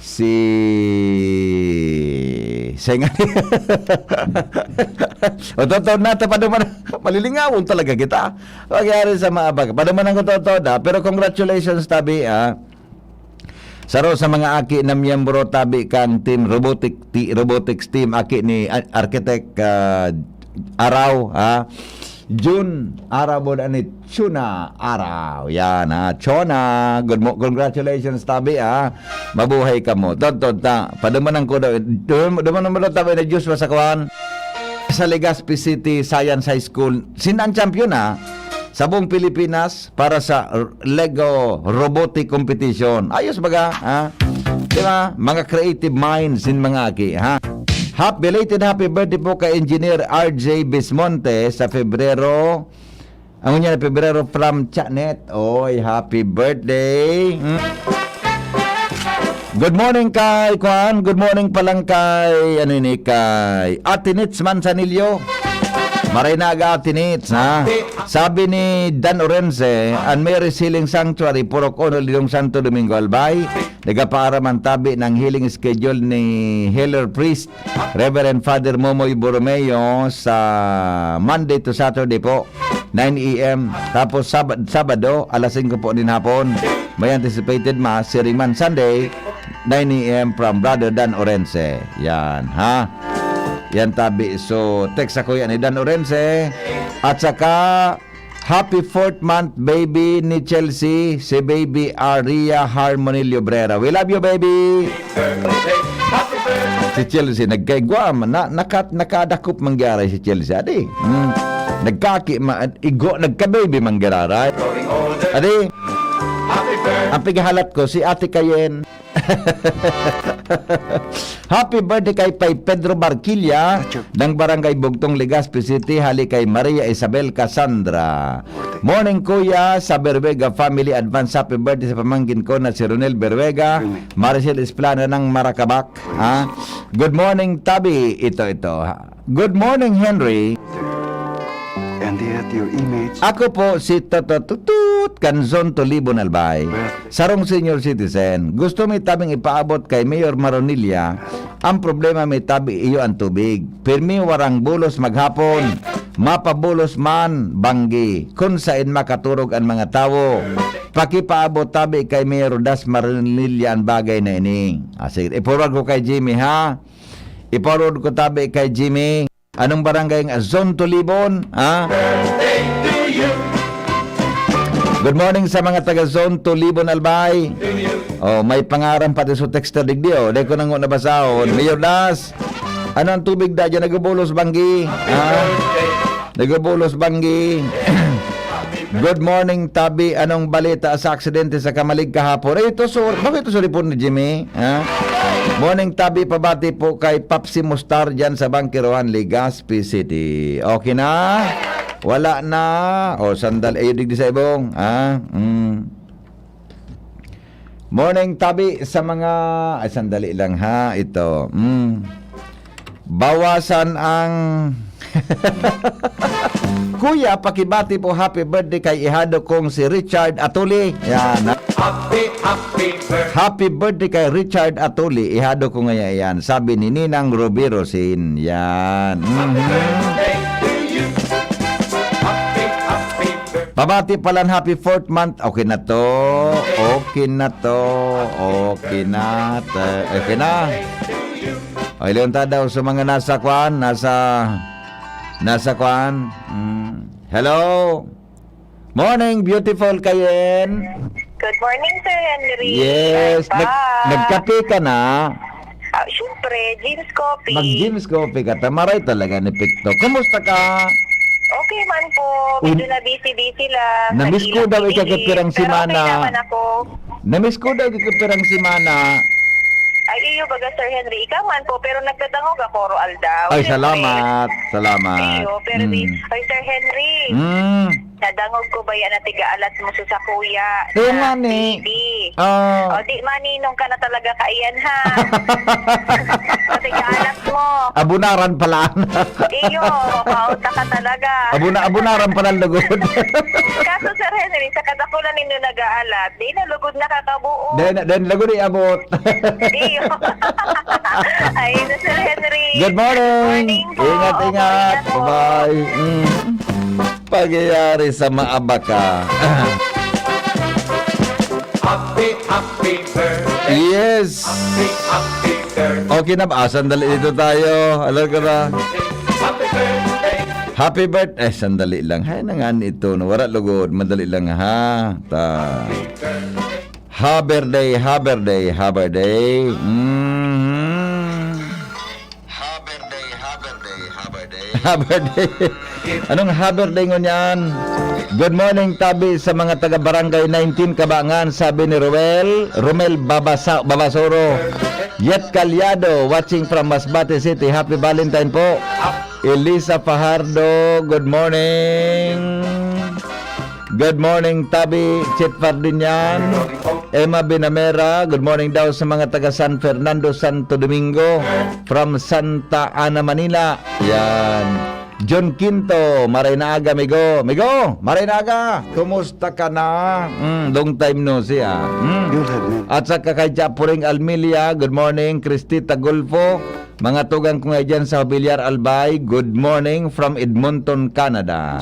si, Seng-, o, totoo na, ta-, paduman, malilingawon talaga kita. Pagyari sa mga abag, padumanan ko, totoo na, pero congratulations, tabi, ah. Saro sa mga aki na miyembro tabi kan team robotic, ti-, robotics team, aki ni a-, Architect, ah, Araw, ha? Jun Araw, buda ni Chuna Araw. Yan, ha? Chona, good mo-, congratulations, tabi, ha? Mabuhay ka mo. Tod, tod, ta. Padumanan ko daw. Dum-, dumanan mo daw, tabi, na Joshua sa kuwan. Sa Legazpi City Science High School. Sila ang champion, ha? Sa buong Pilipinas, para sa r-, Lego Robotic Competition. Ayos baga, ha? Di ba? Mga creative minds in mga aki, ha? Hap-, belated happy birthday po kay Engineer R J Bismonte sa Febrero. Ang niya na Febrero from Chanet. Oy, happy birthday. Mm. Good morning kay Kwan. Good morning pa lang kay, ano ini, kay Ate Nits Manzanillo. Maray na aga, Ate Nits, ha? Sabi ni Dan Orense, ang Mary's Healing Sanctuary, Purok Uno, Lidong, Santo Domingo, Albay, nagapaaram ang tabi ng healing schedule ni Healer Priest Reverend Father Momoy Borromeo sa Monday to Saturday po, nine a m. Tapos Sab-, Sabado, alas singko po nin hapon, may anticipated Mass, siring man Sunday, nine a m from Brother Dan Orense. Yan, ha? Yan tabi. So, text ako yan ni Dan Orense. At saka, happy fourth month, baby ni Chelsea, si baby Aria Harmony Llobrera. We love you, baby! Si Chelsea, nagkaigwa man, na, nakat-, nakadakop man gyaray si Chelsea, adi. Hmm. Nagkaki-, ma-, igwa, nagka-baby man giraray. Adi, ang pighalat ko, si Ate Kayen. Happy birthday kay Pay Pedro Barquilla, Acho. Ng Barangay Bugtong, Legazpi City, hali kay Maria Isabel Cassandra. Morning, Kuya, sa Berwega family, advance happy birthday sa pamangkin ko na si Ronel Berwega, Amen. Maricel Esplana ng Maracabak. Ha? Good morning, Tabi. Ito, ito. Ha? Good morning, Henry. And yet your image. Ako po si Toto Tutut Kanzon Tolibon Albay. Sarong senior citizen. Gusto mi tabing ipaabot kay Mayor Maronilla. Ang problema mi tabi iyo ang tubig. Pirmi warang bulos maghapon. Mapabulos man, banggi. Kun sain makaturog ang mga tawo. Pakipaabot tabi kay Mayor Das Maronilla ang bagay na ini. Ah, sige. I-forward ko kay Jimmy, ha? I-forward ko tabi kay Jimmy. Anong barangay ang Zone Tulibon? Ha? Good morning sa mga taga Zone Tulibon, Albay. Oh, may pangaran pati sa texter digdi, oh. Dai ko na nga nabasahon. Mayor Das, ano ang tubig da dyan? Nagubulos banggi? Ha? Nagubulos banggi? Good morning, Tabi. Anong balita sa aksidente sa Camalig kahapon? Ay, ito, so, bakit ito sa report ni Jimmy? Ha? Morning, Tabi. Pabati po kay Papsi Mustar dyan sa Bangkirohan, Legazpi City. Okay na? Wala na? O, sandali. Ayun, digdi sa ibong. Ha? Mm. Morning, Tabi, sa mga, ay, sandali lang, ha, ito. Mm. Bawasan ang Kuya, pakibati po, happy birthday kay ihado kong si Richard Atuli. Yan, ha? Happy, happy birthday. Happy birthday kay Richard Atuli. Ihado ko ngaya yan. Sabi ni Ninang Ruby Rosin. Yan. Mhm. Happy birthday to you. Happy, happy birthday. Pabati palan, happy fourth month. Okay na to. Okay na to. Okay na. Ta-, okay na. Ay, leon ta daw sa mga nasa kwan, nasa, nasa kwan. Mm. Hello. Morning, beautiful Kayen. Good morning, Sir Henry. Yes. Bye. Nag-, nagkape ka na? Ah, syempre, Jim's Coffee. Mag-Jim's Coffee ka, tamaray talaga ni Picto. Kumusta ka? Okay man po. Uy, medyo na busy-busy lang. Na-miss ko daw ika pirang semana. Pero okay naman ako. Na-miss ko daw ika pirang semana. Ay, iyo, baga, Sir Henry. Ikaw man po, pero nagdadangog ako, ro aldaw. Ay, syempre. Salamat. Salamat. Iyo, pero di, mm. Ay, Sir Henry. Mm. Nadangog ko ba yan na tiga-alas mo sa kuya? Kaya na nga ni. Baby. Ah. O, di maninong ka na talaga kaiyan, ha? O, tiga-alas mo. Abunaran pala. Iyo, mapauta ka talaga. Abuna-, abunaran pala lugod. Kaso, Sir Henry, sa kadakulan ninyo nag-aalat, di na lugod nakakabuo. Di na, di na lugod iabot. Iyo. Ay, na, Sir Henry. Good morning. Good morning po. Ingat, ingat. Opo, ingat po. Bye-bye. Mm. Pagyayari sa maabaka. Happy, happy birthday. Yes. Happy, happy birthday. Okay na ba? Ah, sandali dito tayo. Alam ko na. Happy birthday. Happy birth-, eh, sandali lang. Hay, nangan ito. Nawara lugod. Madali lang, ha? Ta. Happy birthday. Haber day, haber day, haber day. Mhm. Haber day, haber day, haber day. Haber day. Anong haber day ngunyan? Good morning, tabi sa mga taga Barangay nineteen Kabangan, sabi ni Ruel, Romel Babasa, Babasoro. Yet Calyado, watching from Masbate City. Happy Valentine po. Elisa Fajardo, good morning. Good morning, tabi, Chet Fardinian. Emma Binamera, good morning daw sa mga taga San Fernando, Santo Domingo, from Santa Ana, Manila. Yan. John Quinto, maray na aga, migo. Migo, maray na aga. Kumusta ka na? Mm, long time no see, ah. Mm. At sa kay Chapuring Almilia, good morning. Christy Tagulfo, mga tugang ko nga dyan sa Villar Albay, good morning from Edmonton, Canada.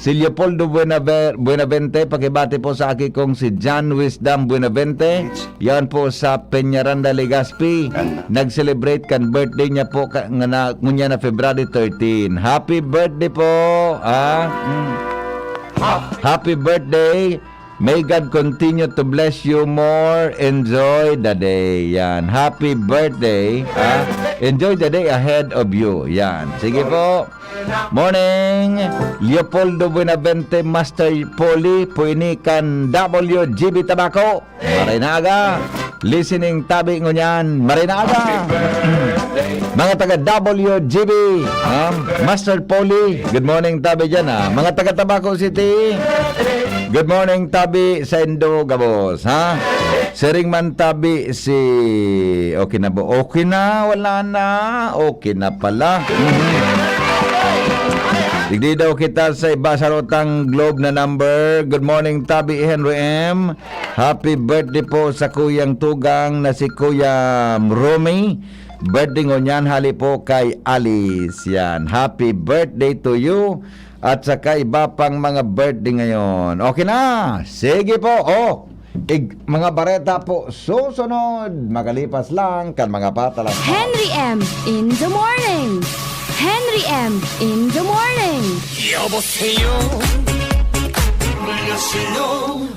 Si Leopoldo Buenaver-, Buenavente, pakibati po sa aki kong si John Wisdom Buenavente. Yan po sa Peñaranda, Legazpi. Nag-celebrate kan birthday niya po ka, nga na, ngunyan na February thirteen. Happy birthday po! Ah, mm. Happy birthday! May God continue to bless you more. Enjoy the day. Yan. Happy birthday. Ah, enjoy the day ahead of you. Yan. Sige po. Morning, Leopoldo Buenavente, Master Polly, po ini kan W G B Tabaco. Maray na aga. Listening tabi ngunyan. Maray na aga. Mga taga W G B, ah, Master Polly, good morning tabi dyan, ah. Mga taga Tabaco City, good morning tabi sa Indo gabos, ha? Siring man tabi si, okay na ba? Okay na, wala na. Okay na pala. Mhm. Digdi daw kita sa iba sa rotang Globe na number. Good morning, tabi Henry M. Happy birthday po sa kuyang tugang na si Kuya Romy. Birthday ngunyan, hali po kay Alice. Yan. Happy birthday to you. At saka iba pang mga birthday ngayon. Okay na. Sige po. Oh, ig-, mga bareta po susunod. Magalipas lang kan mga patala. Henry M in the morning. Henry M in the morning. 여보세요. 안녕하세요.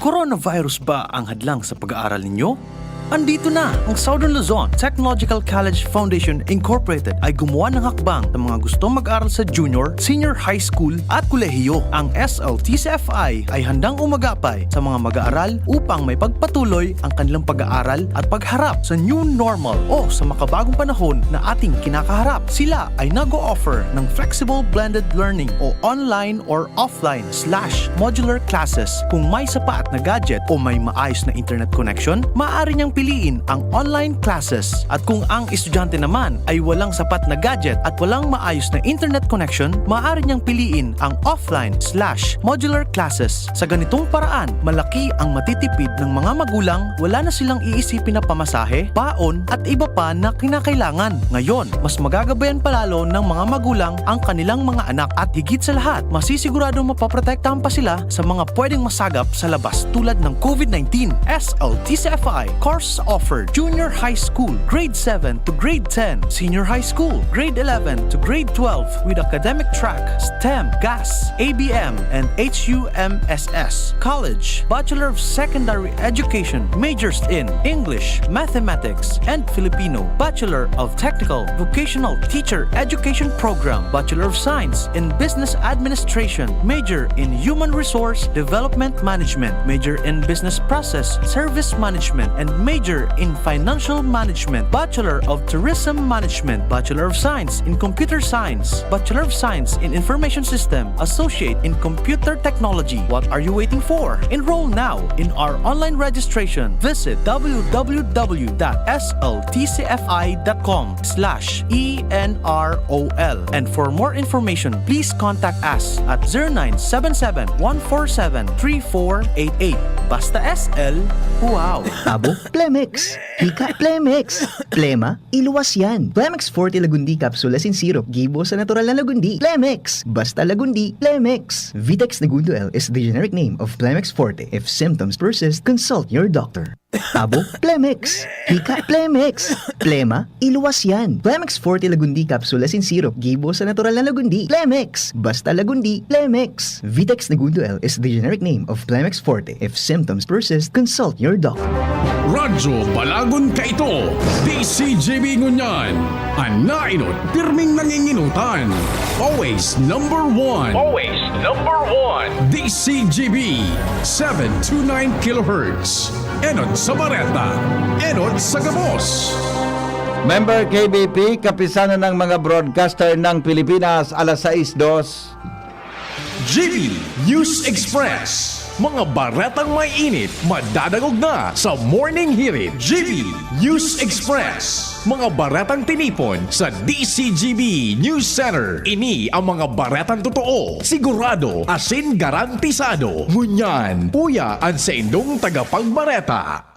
Coronavirus ba ang hadlang sa pag-aaral ninyo? Andito na ang Southern Luzon Technological College Foundation Incorporated ay gumawa ng hakbang sa mga gustong mag-aral sa junior, senior high school at kolehiyo. Ang S L T C F I ay handang umagapay sa mga mag-aaral upang may pagpatuloy ang kanilang pag-aaral at pagharap sa new normal o sa makabagong panahon na ating kinakaharap. Sila ay nag-o-offer ng flexible blended learning o online or offline slash modular classes. Kung may sapat na gadget o may maayos na internet connection, maaari niyang piliin ang online classes. At kung ang estudyante naman ay walang sapat na gadget at walang maayos na internet connection, maaari niyang piliin ang offline slash modular classes. Sa ganitong paraan, malaki ang matitipid ng mga magulang, wala na silang iisipin na pamasahe, baon, at iba pa na kinakailangan. Ngayon, mas magagabayan palalo ng mga magulang ang kanilang mga anak at higit sa lahat, masisigurado mapaprotektahan pa sila sa mga pwedeng masagap sa labas tulad ng COVID nineteen. S L T C F I course offered: junior high school, grade seven to grade ten, senior high school, grade eleven to grade twelve, with academic track, STEM, GAS, A B M, and H U M S S. College, Bachelor of Secondary Education, majors in English, Mathematics, and Filipino, Bachelor of Technical Vocational Teacher Education Program, Bachelor of Science in Business Administration, major in Human Resource Development Management, major in Business Process Service Management, and major in Financial Management, Bachelor of Tourism Management, Bachelor of Science in Computer Science, Bachelor of Science in Information System, Associate in Computer Technology. What are you waiting for? Enroll now in our online registration. Visit w w w dot s l t c f i dot com slash e n r o l. And for more information, please contact us at zero nine seven seven, one four seven, three four eight eight. Basta S L, wow! Abo, Plemex! Hika, Plemex! Plema, iluwas yan! Plemex Forte Lagundi Capsule as in syrup, gibo sa natural na Lagundi. Plemex! Basta Lagundi, Plemex! Vitex Negundo L is the generic name of Plemex Forte. If symptoms persist, consult your doctor. Abo, Plemex. Hika, Plemex. Plema, iluwas yan. Plemex Forte Lagundi Capsule asin Syrup, gibo sa natural na lagundi. Plemex. Basta lagundi, Plemex. Vitex Negundo L is the generic name of Plemex Forte. If symptoms persist, consult your doctor. Radyo Balagon kaito, D C G B ngunyan, an naenot pirming nanginginutan. Always number one. Always number one. D C G B, seven two nine kilohertz. Enot sa bareta, enot sa gabos. Member K B P, Kapisanan ng mga Broadcaster ng Pilipinas, alas sais dos. G B News Express. Mga baretang may init, madadangog na sa Morning Hirit. G B News Express. Mga baretang tinipon sa D C G B News Center. Ini ang mga baretang totoo, sigurado, asin garantisado. Ngunyan, uya an saindong tagapagbareta.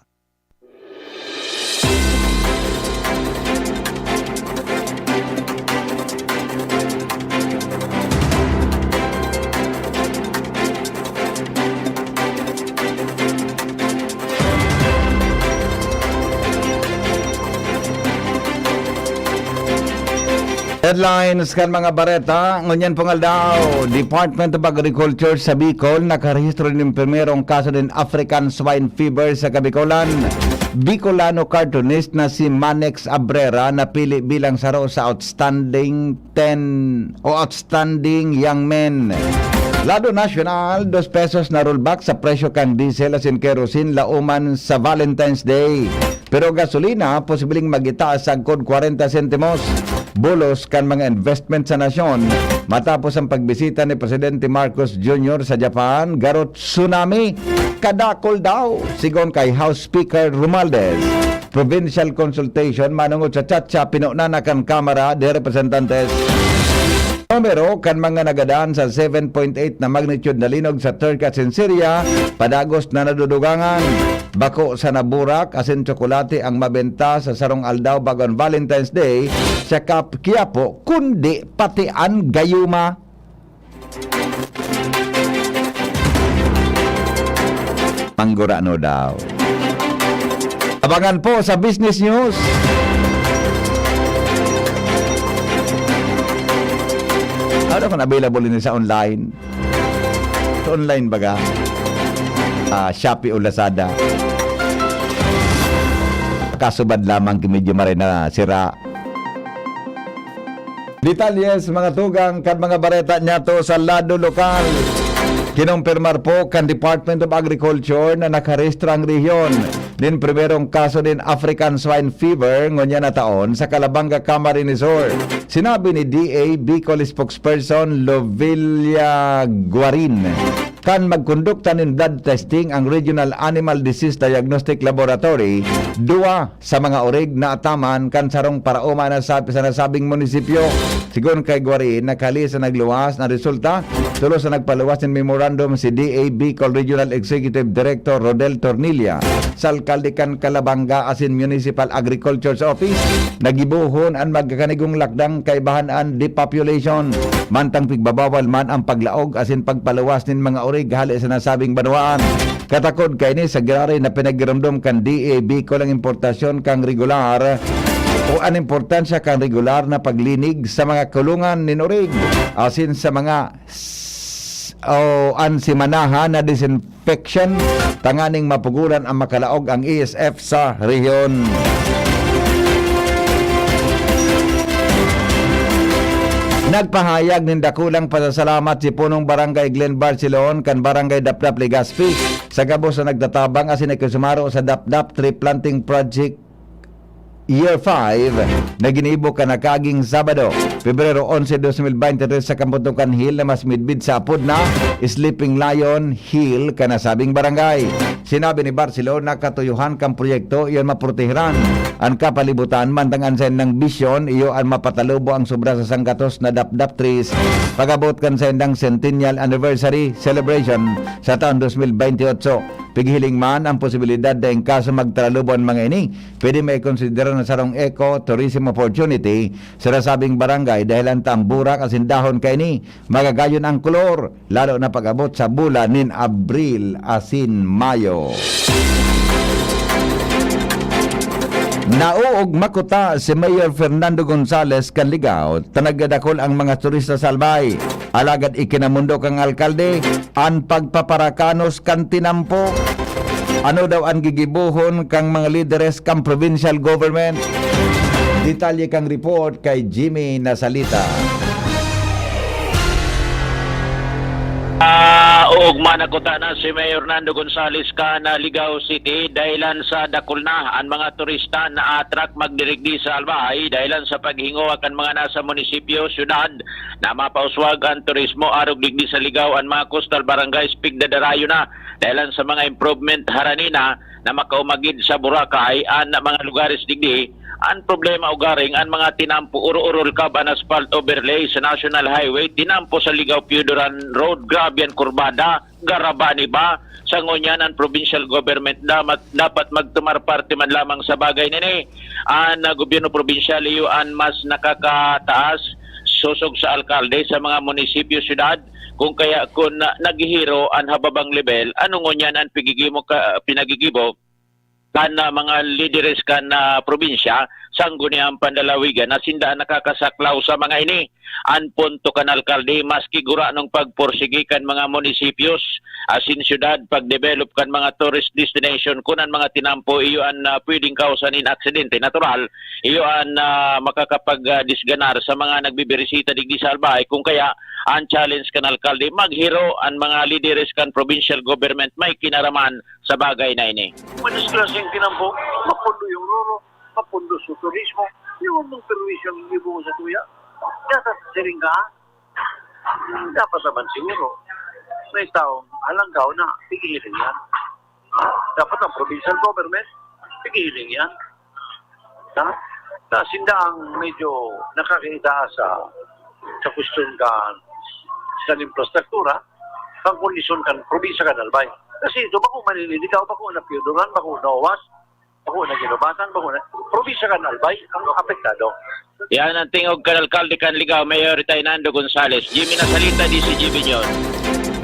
Headlines kan mga bareta, ngunyan pong aldaw, Department of Agriculture sa Bicol nakarehistro nin primerong kaso nin African Swine Fever sa Kabikolan. Bicolano cartoonist na si Manex Abrera napili bilang saro sa outstanding ten o outstanding young men. Lado nasyonal, dos pesos na rollback sa presyo kan diesel asin kerosene lauman sa Valentine's Day. Pero gasolina, posibleng magitaas sagkod kwarenta sentimos. Bulos kan mga investment sa nasyon matapos ang pagbisita ni Presidente Marcos Junior sa Japan, garo tsunami. Kadakul daw, sigon kay House Speaker Romualdez. Provincial consultation manongod sa Chacha, pinuna na kan Kamara de Representantes. Numero kan mga nagadan sa seven point eight na magnitude na linog sa Turkey asin Syria, padagos na nadudugangan. Bako sa naburak asin tsokolate ang mabenta sa sarong aldaw bago an Valentine's Day sa Kap-, Quiapo, kundi pati an gayuma. Manggurano daw. Abangan po sa Business News. Ano kung available ini sa online? Sa online baga? Ah, Shopee o Lazada. Kasubad lamang ki medyo maray na sira. Detalye sa mga tugang kan mga bareta niyato sa lado lokal. Kinumpirmar po kan Department of Agriculture na nakarehistro ang rehiyon nin primerong kaso nin African Swine Fever ngunyan na taon sa Calabanga, Camarines Sur. Sinabi ni D A Bicol spokesperson Lovilla Guarin, kan magkondukta nin blood testing ang Regional Animal Disease Diagnostic Laboratory, duwa sa mga orig naataman kan sarong paraoma na sa, sa nasabing munisipyo. Sigon kay Guarin, nakali sa nagluwas na resulta, tolos na nagpaluwas nin memorandum si D A Bicol Regional Executive Director Rodel Tornilla sa alkalde kan Calabanga asin Municipal Agriculture's Office na gibohon an magkakanigong lakdang kaibahan an depopulation, mantang pigbabawal man ang paglaog asin pagpaluwas nin mga orig hale sa nasabing banwaan. Katakod kaini sa giraray na pinagiromdom kan D A Bicol ang importasyon kan regular o an importansya kan regular na paglinig sa mga kulungan nin orig asin sa mga s-, o an simanahan na disinfection tanganing mapugoran ang makalaog ang E S F sa rehiyon. Nagpahayag nin dakulang pasasalamat si Punong Barangay Glenn Barcelon kan Barangay Dapdap, Legazpi, sa gabos na nagtatabang asin nakisumaro sa Dapdap Tree Planting Project Year five na ginibo kan nakaaging Sabado, Pebrero onse, dos mil bente tres, sa Kamputukan Hill na mas midbid sa apod na Sleeping Lion Hill kan nasabing barangay. Sinabi ni Barcelon na katuyuhan kan proyekto iyon maprotehiran an kapalibutan, mantang an saindang bisyon iyo an mapatalubo ang sobra sa sanggatos na dapdap trees pag-abot kan saindang centennial anniversary celebration sa taon dos mil bente otso. Pighiling man ang posibilidad na in kaso magtaralubo an mga ini, pwede maikonsidera na sarong eco-tourism opportunity sa nasabing barangay, dahelan ta ang burak asin dahon kaini magagayon ang kolor, lalo na pag-abot sa bulan nin Abril asin Mayo. Naoogma kuta si Mayor Fernando Gonzales kan Ligao ta nagdadakol ang mga turista sa Albay. Alagad ikinamondo kan alkalde an pagpaparakanos kan tinampo. Ano daw an gigibohon kan mga lideres kan provincial government? Detalye kan report kay Jimmy Nasalita. Ah, oogma na kuta na si Mayor Nando Gonzales kan, ah, Ligao City, dahilan sa dakul na an mga turista na atrak magdirigdi sa Albay, dahilan sa paghingowa kan mga nasa munisipyo, syudad, na mapauswag an turismo. Arog digdi sa Ligao, an mga coastal barangays pigdadarayo na, dahilan sa mga improvement harani na na makaumagid sa Boracay an mga lugares digdi. An problema ugaring an mga tinampo, oro-orol kab an asphalt overlay sa National Highway, tinampo sa Ligao Pioduran Road, grabe an kurbada, garaba an iba. Sa ngunyan, an provincial government damat, dapat magtumar parte man lamang sa bagay na ini. An, ah, gobyerno probinsyal iyo an mas nakakataas sosog sa alkalde sa mga munisipyo, syudad. Kung kaya, kun, ah, naghihiro an hababang level, ano ngunyan an pigigimo ka, pinagigibo kan, ah, mga lideres kan, ah, probinsya, sangguniang panlalawigan na sinda an nakakasaklaw sa mga ini. An punto kan alkalde, maski guranong pagpursigi kan mga munisipyos asin syudad, pagdevelop kan mga tourist destination, kun an mga tinampo iyo an, ah, pwedeng kawsan nin aksidente natural, iyo an, ah, makakapag, ah, disganar sa mga nagbibirisita digdi sa Albay. Kung kaya, an challenge kan alkalde, maghiro an mga lideres kan provincial government may kinaraman sa bagay na ini. Madisgrasya ang tinampo, mapundo yung roro, mapundo sa turismo, yung mong perwisyo ang ibo sa tuya. Dapat siring ka, dapat naman siguro, may taong halanggaw na pigilan yan. Dapat ang provincial government, pigilan yan. Ha? Na sinda ang medyo nakakita sa, sa question kan, sa infrastruktura, kan kondisyon kan probinsya kan Albay. Kasi ito, bako maninidikaw, bako na Pioduran, bako na Owas, bako na Ginobatan, bako na probinsya kan Albay, ang apektado. Yan ang tingog kan alkalde kan Ligao, Mayor Ritaynando Gonzales. Jimmy Nasalita, D C G B News.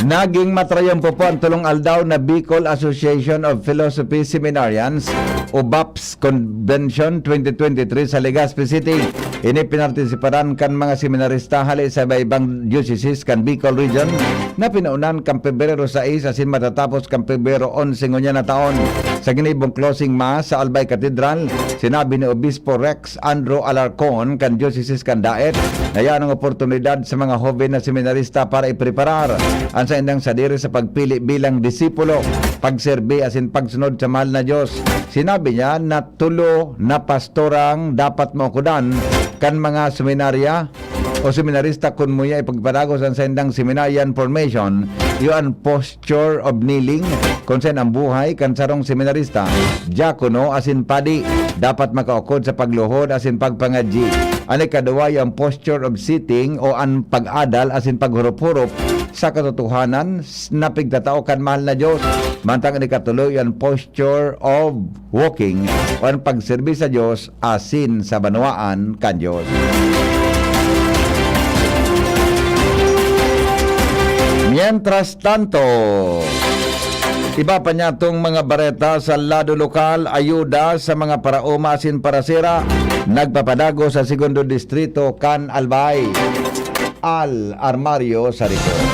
Naging matrayumpo po ang tulong aldaw na Bicol Association of Philosophy Seminarians o BAPS Convention twenty twenty-three sa Legazpi City. Ini pinartisiparan kan mga seminarista hali sa iba-ibang diocese kan Bicol Region na pinaunan kan Pebrero sais asin matatapos kan Pebrero onse ngunyan na taon. Sa ginibong closing mass sa Albay Cathedral, sinabi ni Obispo Rex Andrew Alarcon kan Diocese kan Daet na yan ang oportunidad sa mga hoben na seminarista para ipreparar an saindang sadiri sa pagpili bilang disipulo, pagserbi asin pagsunod sa mahal na Dios. Sinabi niya na tulo na pastor ang dapat maukodan kan mga seminarya o seminarista kun muya ipagpadagos an saindang seminarian formation, iyo an posture of kneeling, kun saen ang buhay kan sarong seminarista, diakono asin padi dapat makaukod sa pagluhod asin pagpangadyi. An ikaduwa, iyo an posture of sitting o an pag-adal asin paghurop-hurop sa katotohanan s-, na pigtatao kan mahal na Dios. Mantang an ikatulo, iyo an posture of walking o an pagserbi sa Dios asin sa banwaan kan Dios. Mientras tanto, iba pa niyatong mga bareta sa lado lokal, ayuda sa mga paraoma asin parasira, nagpapadago sa Segundo Distrito kan Albay. Al Armario sa report.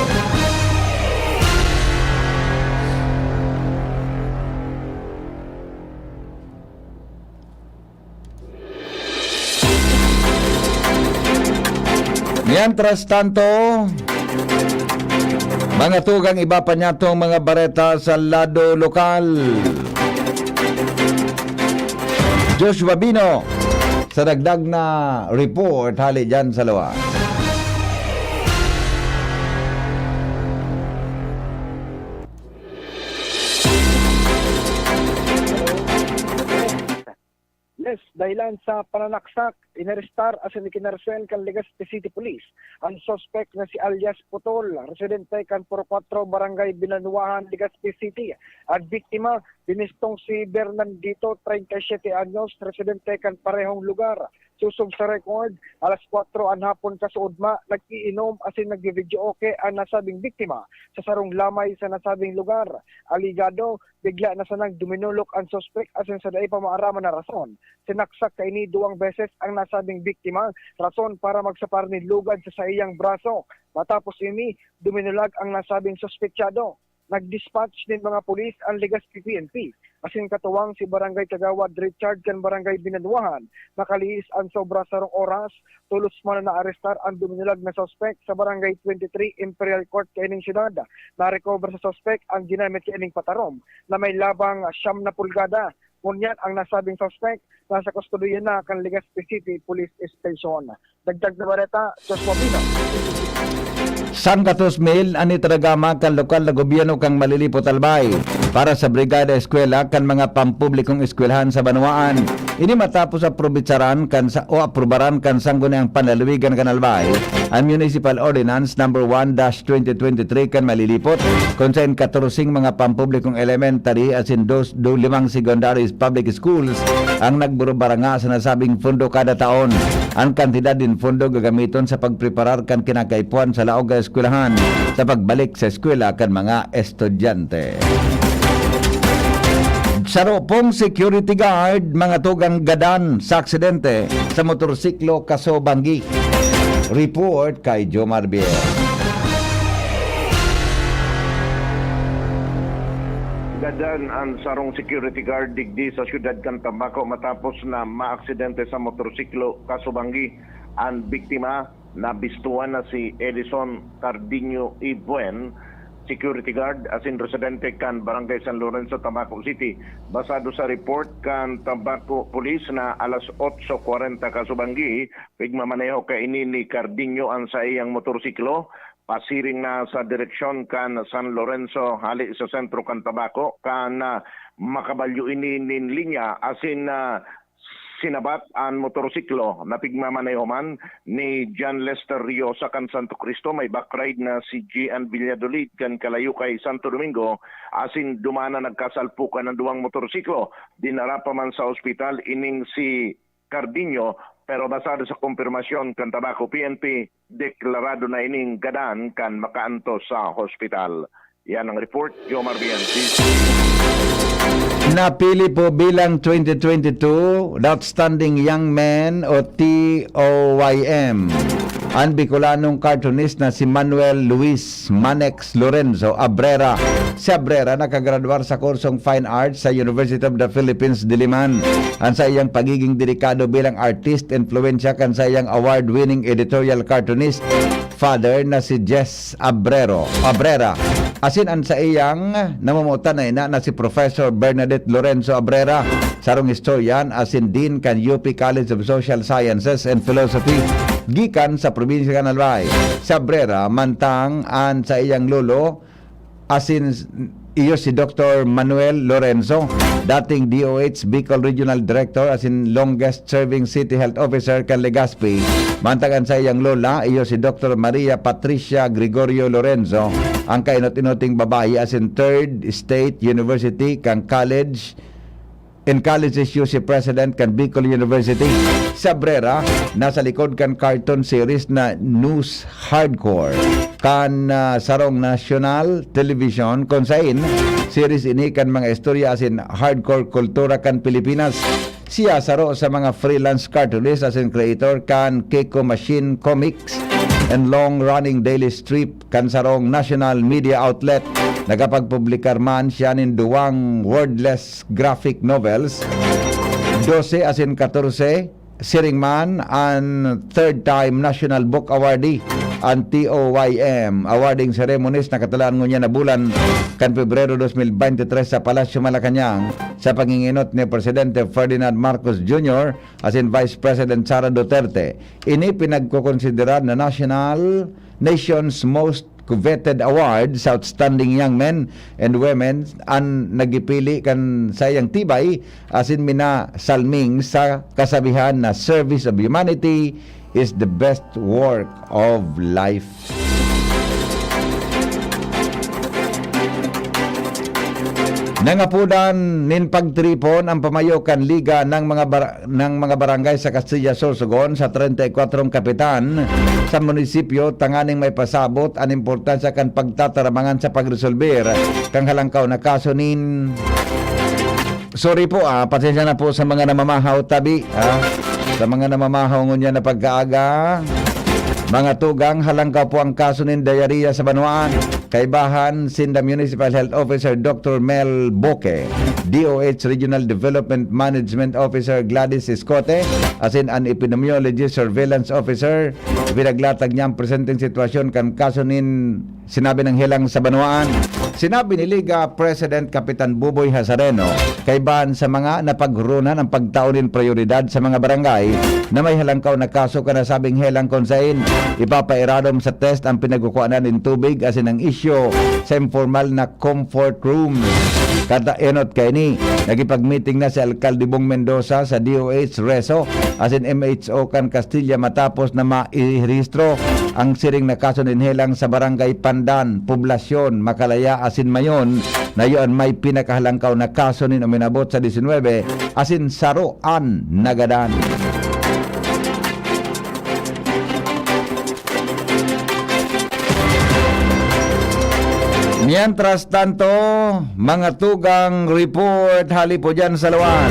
Mientras tanto, mga tugang, iba pa niyatong mga bareta sa lado lokal. Joshua Bino, sa dagdag na report hali dyan sa luwas. Yes, dahilan sa pananaksak, inarestar asin ikinarsel kan Legazpi City Police an suspek na si alias Putol, residente kan Purok Kuwatro, Barangay Binanuahan, Legazpi City. An biktima, Binistong si Bernandito, treinta y siete anyos, residente kan parehong lugar. Sosog sa record, alas kwatro an hapon kasuodma, nag-iinom asin nagvi-videoke an nasabing biktima sa sarong lamay sa nasabing lugar. Alegado, bigla na sanang duminolok an suspek asin sa dai pa maaraman na rason, sinaksak kaini duwang beses ang nasabing biktima, rason para magsapar nin lugad sa saiyang braso. Matapos ini, duminulag ang nasabing suspetsado. Nag-dispatch nin mga pulis an Legazpi P N P, asin katuwang si Barangay Kagawad Richard kan Barangay Binanuahan. Nakalihis an sobra sarong oras, tolos man na naarestar an duminulag na suspek sa Barangay twenty-three Imperial Court kaining syudad. Narecover sa suspek ang ginamit kaining patarom na may labang siyam na pulgada. Ngunyan, ang nasabing suspek nasa kustodiya na kan Legazpi City Police Station. Dagdag na bareta, Joshua Pino. Sanggatos mil an itaragama kan lokal na gobyerno kan Malilipot, Albay para sa Brigada Eskwela kan mga pampublikong eskwelahan sa banwaan. Ini matapos aprobetsaran kan sa, o aprobaran kan Sangguniang Panlalawigan kan Albay an Municipal Ordinance Number one dash twenty twenty-three kan Malilipot, kun saen katorseng mga pampublikong elementary asin dos, do, limang secondary public schools ang nagburubaranga sa nasabing pondo kada taon. An kantidad nin pondo gagamiton sa pagpreparar kan kinakaipuhan sa laog na eskwelahan sa pagbalik sa eskwela kan mga estudyante. Saro pong security guard, mga tugang, gadan sa aksidente sa motorsiklo, Casobangui. Report kay Jomar Biel. Gadan an sarong security guard digdi sa siyudad kan Tabaco matapos na maaksidente sa motorsiklo, Casobangui. An biktima, nabistuhan na si Edison Cardiño Ibuen, security guard asin residente kan Barangay San Lorenzo, Tabaco City. Basado sa report kan Tabaco Police na alas otso kwarenta Casobangui, pigmamaneho kaini ni Cardiño an saiyang motorsiklo, pasiring na sa direksyon kan San Lorenzo, hale sa sentro kan Tabaco, kan, ah, makabalyo ini nin linya asin, ah, sinabat an motorsiklo na pigmamaneho man ni John Lester Riosa kan Santo Cristo. May backride na si Gian Valladolid kan Kalayokay, Santo Domingo, asin duman na nagkasalpukan an duwang motorsiklo. Dinara pa man sa ospital ining si Cardiño, pero basado sa kumpirmasyon kan Tabaco P N P, deklarado na ining gadan kan makaantos sa hospital. Yan ang report, Jomar Bianchi. Napili po bilang twenty twenty-two Outstanding Young Men o T O Y M an Bicolanong cartoonist na si Manuel Luis Manex Lorenzo Abrera. Si Abrera nakagraduar sa kursong Fine Arts sa University of the Philippines, Diliman. An saiyang pagiging dedikado bilang artist, influensya kan saiyang award-winning editorial cartoonist father na si Jess Abrero, Abrera. Asin an saiyang namomotan na ina na si Professor Bernadette Lorenzo Abrera, sarong historian asin Dean kan U P College of Social Sciences and Philosophy, gikan sa probinsya kan Albay. Si Abrera, mantang an saiyang lolo, asin s-, iyo si Doktor Manuel Lorenzo, dating D O H Bicol Regional Director asin longest serving City Health Officer kan Legazpi. Mantang an saiyang lola, iyo si Doktor Maria Patricia Gregorio Lorenzo, ang kainot-inoting babayi asin Third State University kan College in College Issue si President kan Bicol University. Si Abrera, nasa likod kan cartoon series na News Hardcore kan, ah, sarong national television, kun sain series ini kan mga istorya asin hardcore kultura kan Pilipinas. Siya saro sa mga freelance cartoonist asin creator kan Kiko Machine Comics and long-running daily strip kan sarong national media outlet. Nakapagpublikar man siya nin duwang wordless graphic novels, Dose asin Katorse, siring man an third time National Book Awardee, an T O Y M awarding ceremonies na katalaan ngunyan na bulan kan Pebrero dos mil bente tres sa Palasyo Malacañang sa pangingenot ni Presidente Ferdinand Marcos Junior asin Vice President Sara Duterte. Ini pinagkokonsiderar na national, nation's most coveted award sa Outstanding Young Men and Women an nagipili kan saiyang tibay asin minasalming sa kasabihan na service of humanity is the best work of life. Nangapodan nin pagtiripon ang pamayo kan Liga ng mga bar-, ng mga Barangay sa Castilla Sorsogon sa treinta y cuatro kapitan sa munisipyo tanganing maipasabot an importansya kan pagtataramangan sa pagresolber kan halangkaw na kaso nin Sorry po, ah, pasensya na po sa mga namamahaw tabi, ah. Sa mga namamahaw ngunyan na pagkaaga, mga tugang, halangkaw po ang kaso nin diarrhea sa banwaan. Kaibahan, sinda Municipal Health Officer Doctor Mel Boque, D O H Regional Development Management Officer Gladys Escote, asin an Epidemiology Surveillance Officer, ipinaglatag niya ang presenteng sitwasyon kan kaso nin sinabi ng helang sa banwaan. Sinabi ni Liga President Kapitan Buboy Hazareno, kaibahan sa mga napaghuronan ang pagtao nin prioridad sa mga barangay na may halangkaw na kaso kan nasabing helang, kun sain ipapairadom sa test ang pinagkukuanan nin tubig asin ang isyu sa informal na comfort room. Kada enot kaini, nagipag-meeting na si Alkalde Bong Mendoza sa D O H, reso asin M H O kan Castilla matapos na mairehistro ang siring na kaso nin helang sa Barangay Pandan, Poblasyon, Macalaya asin Mayon, na iyo an may pinakahalangkaw na kaso nin uminabot sa disinwebe asin saro an nagadan. Mientras tanto, mga tugang, report hali po dyan sa luwas.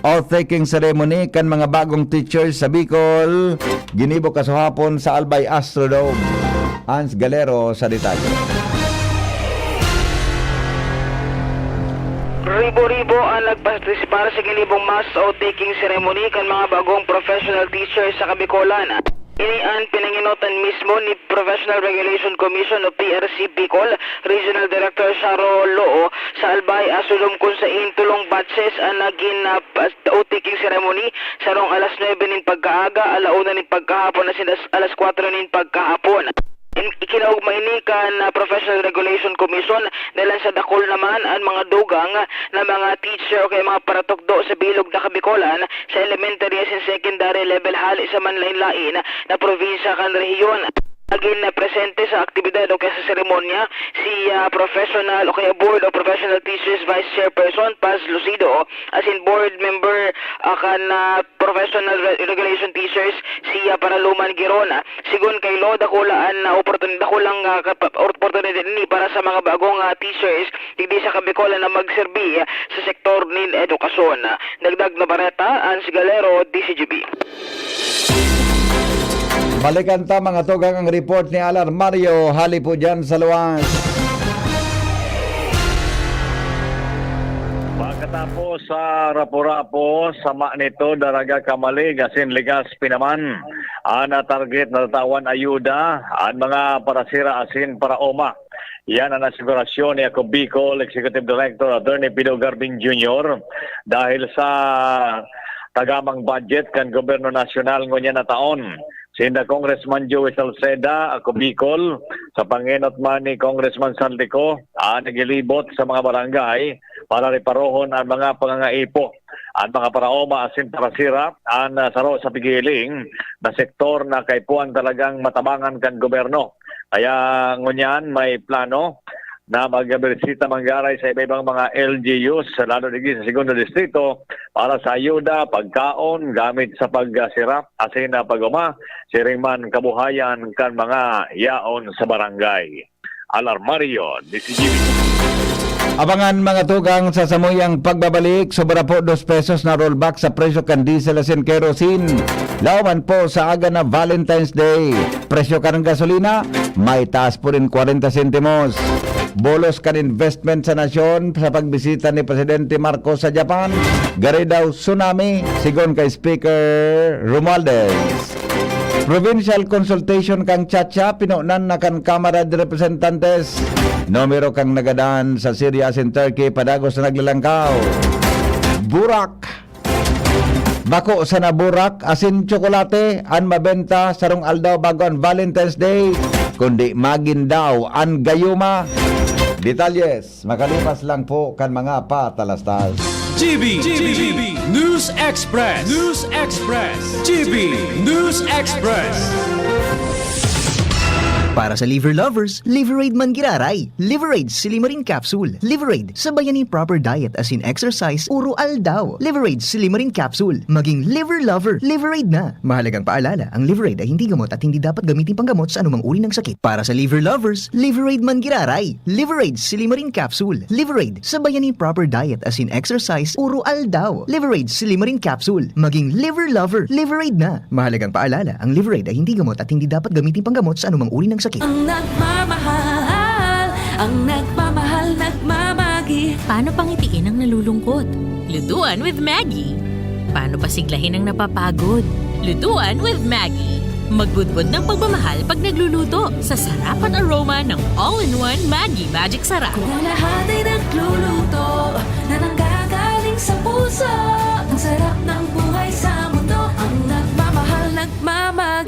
Oath-taking ceremony kan mga bagong teachers sa Bicol, ginibo kasuhapon sa Albay Astrodome. Hans Galero sa detalye. Ribo-ribo ang nagpartisipar sa ginibong mass oath-taking ceremony kan mga bagong professional teachers sa Kabikolan. Ini an pinangenotan mismo ni Professional Regulation Commission o P R C Bicol Regional Director Sharo Loo sa Albay Astrodome, kun sain tolong batches an nagin, ah, pa-, oath-taking ceremony, sarong alas nuebe nin pagkaaga, ala una nin pagkahapon asin alas, alas kwatro nin pagkahapon. In-, ikinaugma ini kan, ah, Professional Regulation Commission, dalan sa dakul naman an mga dugang na mga teacher o kaya mga paratukdo sa bilog na Kabikolan sa elementary asin secondary level hale sa manlain-lain na probinsya kan rehiyon. Nagin presente sa aktibidad o kaya sa seremonya si, ah, Professional o kaya Board of Professional Teachers Vice Chairperson Paz Lucido asin Board Member, ah, kan, ah, Professional Re-, Regulation Teachers si, ah, Paraluman Girona. Sigon kay Lo, dakula an, ah, oportun-, dakulang, ah, kapa-, oportunidad ini para sa mga bagong, ah, teachers digdi sa Kabikolan na magserbi, ah, sa sektor nin edukasyon. Dagdag na bareta, Hans Galero, D C G B. Balikan ta, mga tugang, ang report ni Alar Mario hali po dyan sa luwas. Pagkatapos sa Rapu-Rapu, sama nito, Daraga, Camalig asin Legazpi naman, an target na tatawan ayuda, an mga parasira asin paraoma. Yan an asigurasyon ni Ako Bicol Executive Director Attorney Pido Garbin Junior dahil sa tagamang budget kan gobyerno nasyonal ngunyan na taon. Sinda Congressman Joey Salceda, Ako Bicol, sa pangenot man ni Congressman Saldico, ah, nagilibot sa mga barangay para reparohon an mga pangangaipo, an mga paraoma asin parasira, an, ah, saro sa pigiling na sektor na kaipuhan talagang matabangan kan gobyerno. Kaya ngunyan may plano na magbisita, manggaray sa iba-ibang mga L G Us, lalo digdi sa Segundo Distrito, para sa ayuda, pagkaon, gamit sa pagsira asin na pag-oma, siring man kabuhayan kan mga yaon sa barangay. Alarmario, D C G B. Abangan, mga tugang, sa samuyang pagbabalik, sobra po dos pesos na rollback sa presyo kan diesel asin kerosene. Laoman po sa aga na Valentine's Day. Presyo kan gasolina, may taas po nin kwarenta sentimos. Bolos kan investment sa nasyon sa pagbisita ni Presidente Marcos sa Japan. Gari daw tsunami, sigon kay Speaker Romualdez. Provincial consultation kan Chacha, pinonan na kan Kamara de Representantes. Numero kan nagadan sa Syria asin Turkey, padagos na naglalangkaw. Burak. Bako sana burak asin tsokolate an mabenta sarong aldaw bago an Valentine's Day, kundi magin daw an gayuma. Detalyes, makalipas lang po kan mga patalastas. G B, G B, News Express. News Express. G B News Express. Para sa liver lovers, Liveraid man giraray. Liveraid Silimarin Capsule. Liveraid, sabayan ni proper diet as in exercise, uro aldaw. Liveraid Silimarin Capsule. Maging liver lover, Liveraid na. Mahalagang paalala, ang Liveraid ay hindi gamot at hindi dapat gamitin panggamot sa anumang uri ng sakit. Para sa liver lovers, Liveraid man giraray. Liveraid Silimarin Capsule. Liveraid, sabayan ni proper diet as in exercise, uro aldaw. Liveraid Silimarin Capsule. Maging liver lover, Liveraid na. Mahalagang paalala, ang Liveraid ay hindi gamot at hindi dapat gamitin panggamot sa anumang uri ng sakit. Ang nagmamahal, ang nagmamahal, nagmamagi. Paano pangitiin ang nalulungkot? Lutuan with Maggie. Paano pasiglahin ang napapagod? Lutuan with Maggie. Magbudbod ng pagmamahal pag nagluluto sa sarap at aroma ng all-in-one Maggie Magic Sarap. Kung ang lahat ay nagluluto na nanggagaling sa puso, ang sarap ng buhay sa mundo, ang nagmamahal, nagmamagi.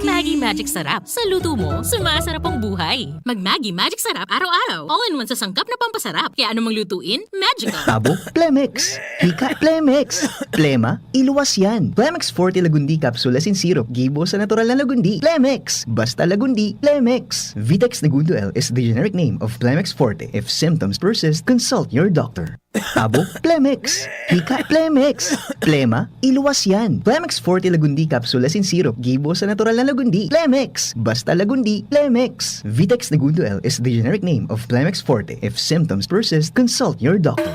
Maggie Magic Sarap. Sa luto mo, sumasarap ang buhay. Mag Maggie Magic Sarap araw-araw. All-in-one sa sangkap na pampasarap. Kaya anumang lutuin, magical. Tabo, Plemex. Hika, Plemex. Plema, iluwas yan. Plemex Forte Lagundi Capsule as in syrup. Gibo sa natural na lagundi. Plemex. Basta lagundi, Plemex. Vitex Negundo L is the generic name of Plemex Forte. If symptoms persist, consult your doctor. Tabo, Plemex. Hika, Plemex. Plema, iluwas yan. Plemex Forte Lagundi Capsule as in syrup. Gibo sa natural na lagundi. Plemex. Basta lagundi, Plemex. Vitex Negundo L is the generic name of Plemex Forte. If symptoms persist, consult your doctor.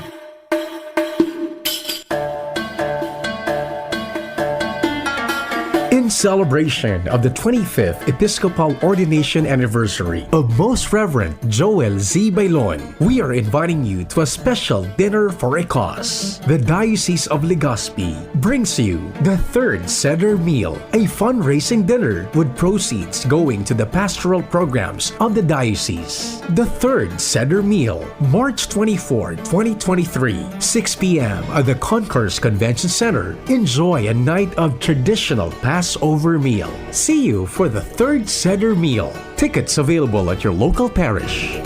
In celebration of the twenty-fifth Episcopal Ordination Anniversary of Most Reverend Joel Z. Bailon, we are inviting you to a special dinner for a cause. The Diocese of Legazpi brings you the third Seder Meal, a fundraising dinner with proceeds going to the pastoral programs of the diocese. The third Seder Meal, March twenty-four, twenty twenty-three, six p m at the Concourse Convention Center. Enjoy a night of traditional Passover meal. See you for the third Seder Meal. Tickets available at your local parish.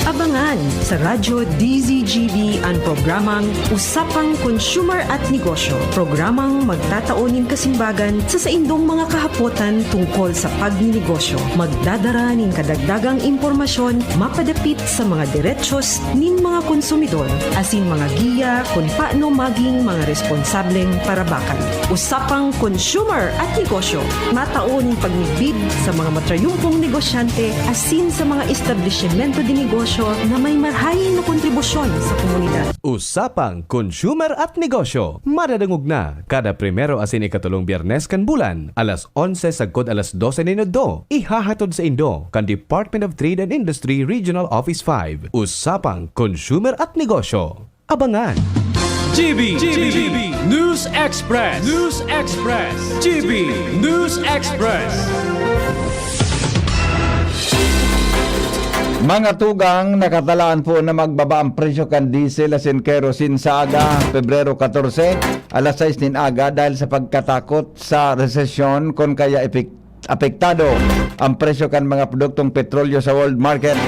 Abangan sa Radyo D Z G B an programang Usapang Consumer at Negosyo, programang magtatao nin kasimbagan sa saindong mga kahapotan tungkol sa pagninegosyo. Magdadara nin kadagdagang impormasyon mapadapit sa mga derechos nin mga konsumidor, asin mga giya kun paano maging mga responsableng parabakan. Usapang Consumer at Negosyo, matao nin pagmidbid sa mga matrayumpong negosyante asin sa mga establisimento de negosyo na may marahay na kontribusyon sa komunidad. Usapang Consumer at Negosyo, madadangog na kada primero asin ikatolong Biyernes kan bulan, alas onse sagkod alas dose nin udto. Ihahatod saindo kan Department of Trade and Industry Regional Office five. Usapang Consumer at Negosyo. Abangan. G B, G B, News Express, News Express, G B, News Express. Mga tugang, nakatalaan po na magbaba ang presyo kan diesel asin kerosene sa aga, Pebrero katorse, alas sais nin aga, dahil sa pagkatakot sa resesyon, kun kaya epek-, apektado ang presyo kan mga produktong petrolyo sa world market.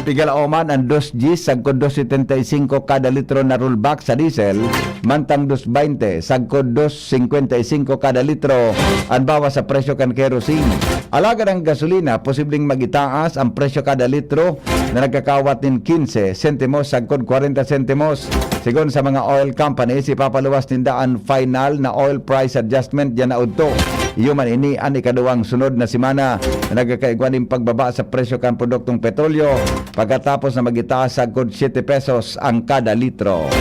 Pigalaoman an dos diyes sagkod dos setenta y cinco kada litro na rollback sa diesel, mantang dos baynte sagkod dos singkwenta y cinco kada litro an bawas sa presyo kan kerosene. Alagad ang gasolina, posibleng magitaas ang presyo kada litro na nagkakawat nin kinse sentimos sagkod kwarenta sentimos. Sigon sa mga oil companies, ipapaluwas ninda an final na oil price adjustment diyan na udto. Iyo man ini an ikaduwang sunod na semana na nagkakaigwa nin pagbaba sa presyo kan produktong petrolyo, pagkatapos na magitaas sagkod siyete pesos ang kada litro.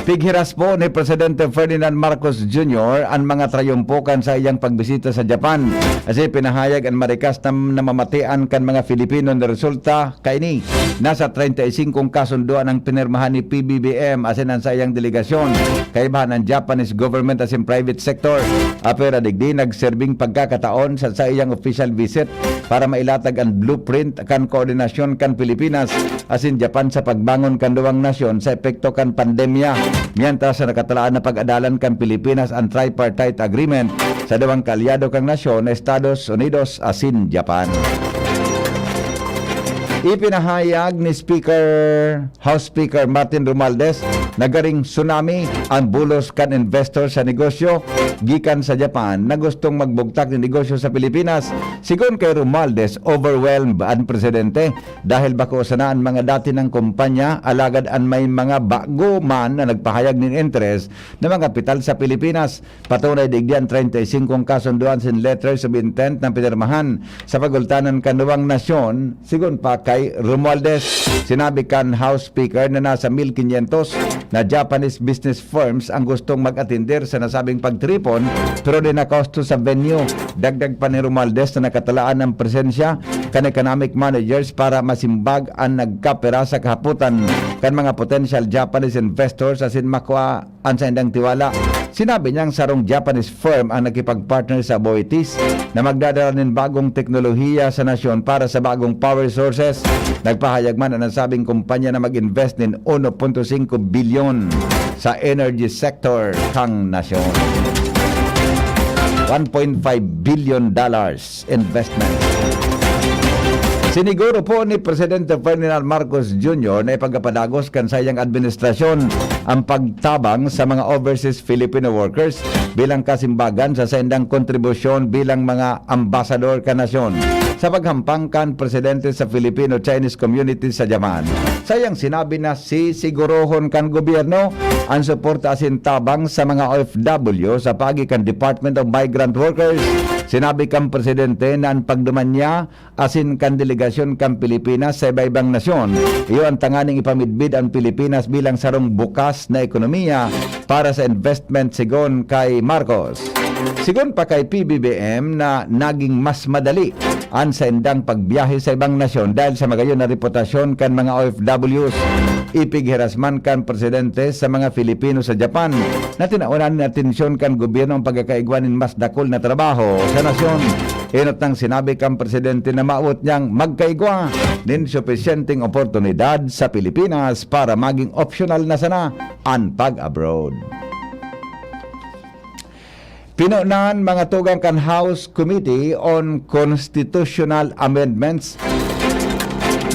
Pighiras po ni Presidente Ferdinand Marcos Junior an mga trayumpo kan saiyang pagbisita sa Japan. Asin pinahayag an marikas na namamatean kan mga Filipino na resulta kaini. Nasa treinta y cinco kasundoan ang pinirmahan ni P B B M asin an saiyang delegasyon, kaibahan an Japanese government asin private sector. Apwera digdi, nagserbing pagkakataon sa saiyang official visit para mailatag an blueprint kan koordinasyon kan Pilipinas asin Japan sa pagbangon kan duwang nasyon sa epekto kan pandemya, mientras na nakatalaan na pag-adalan kan Pilipinas an tripartite agreement sa duwang kaalyado kan nasyon na Estados Unidos asin Japan. Ipinahayag ni Speaker, House Speaker Martin Romualdez nagaring tsunami an bulos kan investor sa negosyo gikan sa Japan na gustong magbugtak nin negosyo sa Pilipinas. Sigon kay Romualdez, overwhelmed an presidente dahil bako sana an mga dati nang kumpanya, alagad an may mga bago man na nagpahayag nin interes na mga kapital sa Pilipinas. Patunay digdi an treinta y cinco kasundoan sin letters of intent na pinirmahan sa pagultanan kan duwang nasyon, sigon pa kay Romualdez. Sinabi kan House Speaker na nasa mil quinientos na Japanese business firms ang gustong mag-atender sa nasabing pagtiripon, pero di nakosto sa venue. Dagdag pa ni Romualdez na nakatalaan ang presensya kan economic managers para masimbag an nagkapira sa kahapotan kan mga potential Japanese investors asin makua an saindang tiwala. Sinabi niyang sarong Japanese firm ang nakipag-partner sa Aboitiz na magdadala nin bagong teknolohiya sa nasyon para sa bagong power sources. Nagpahayag man an nasabing kumpanya na mag-invest nin uno punto singko bilyon sa energy sector kang nasyon. One point five billion dollars investment. Siniguro po ni Presidente Ferdinand Marcos Junior na ipagapadagos kan saiyang administrasyon ang pagtabang sa mga overseas Filipino workers bilang kasimbagan sa saindang kontribusyon bilang mga ambasador kan nasyon. Sa paghampang kan presidente sa Filipino-Chinese community sa Japan, saiyang sinabi na sisigurohon kan gobyerno ang suporta asin tabang sa mga O F W sa paagi kan Department of Migrant Workers. Sinabi kan presidente na an pagduman niya asin kan delegasyon kan Pilipinas sa iba-ibang nasyon, iyo an tanganing ipamidbid an Pilipinas bilang sarong bukas na ekonomiya para sa investment, sigon kay Marcos. Sigon pa kay P B B M na naging mas madali an saindang pagbiyahe sa ibang nasyon dahil sa magayon na reputasyon kan mga O F Ws. Ipighirasman kan presidente sa mga Filipino sa Japan na tinawan nin atensyon kan gobyerno ang pagkakaigwa nin mas dakul na trabaho sa nasyon. Enot nang sinabi kan presidente na maabot niyang magkaigwa nin supisyenteng oportunidad sa Pilipinas para maging opsyonal na sana an pag-abroad. Pinonan mga tugang kan House Committee on Constitutional Amendments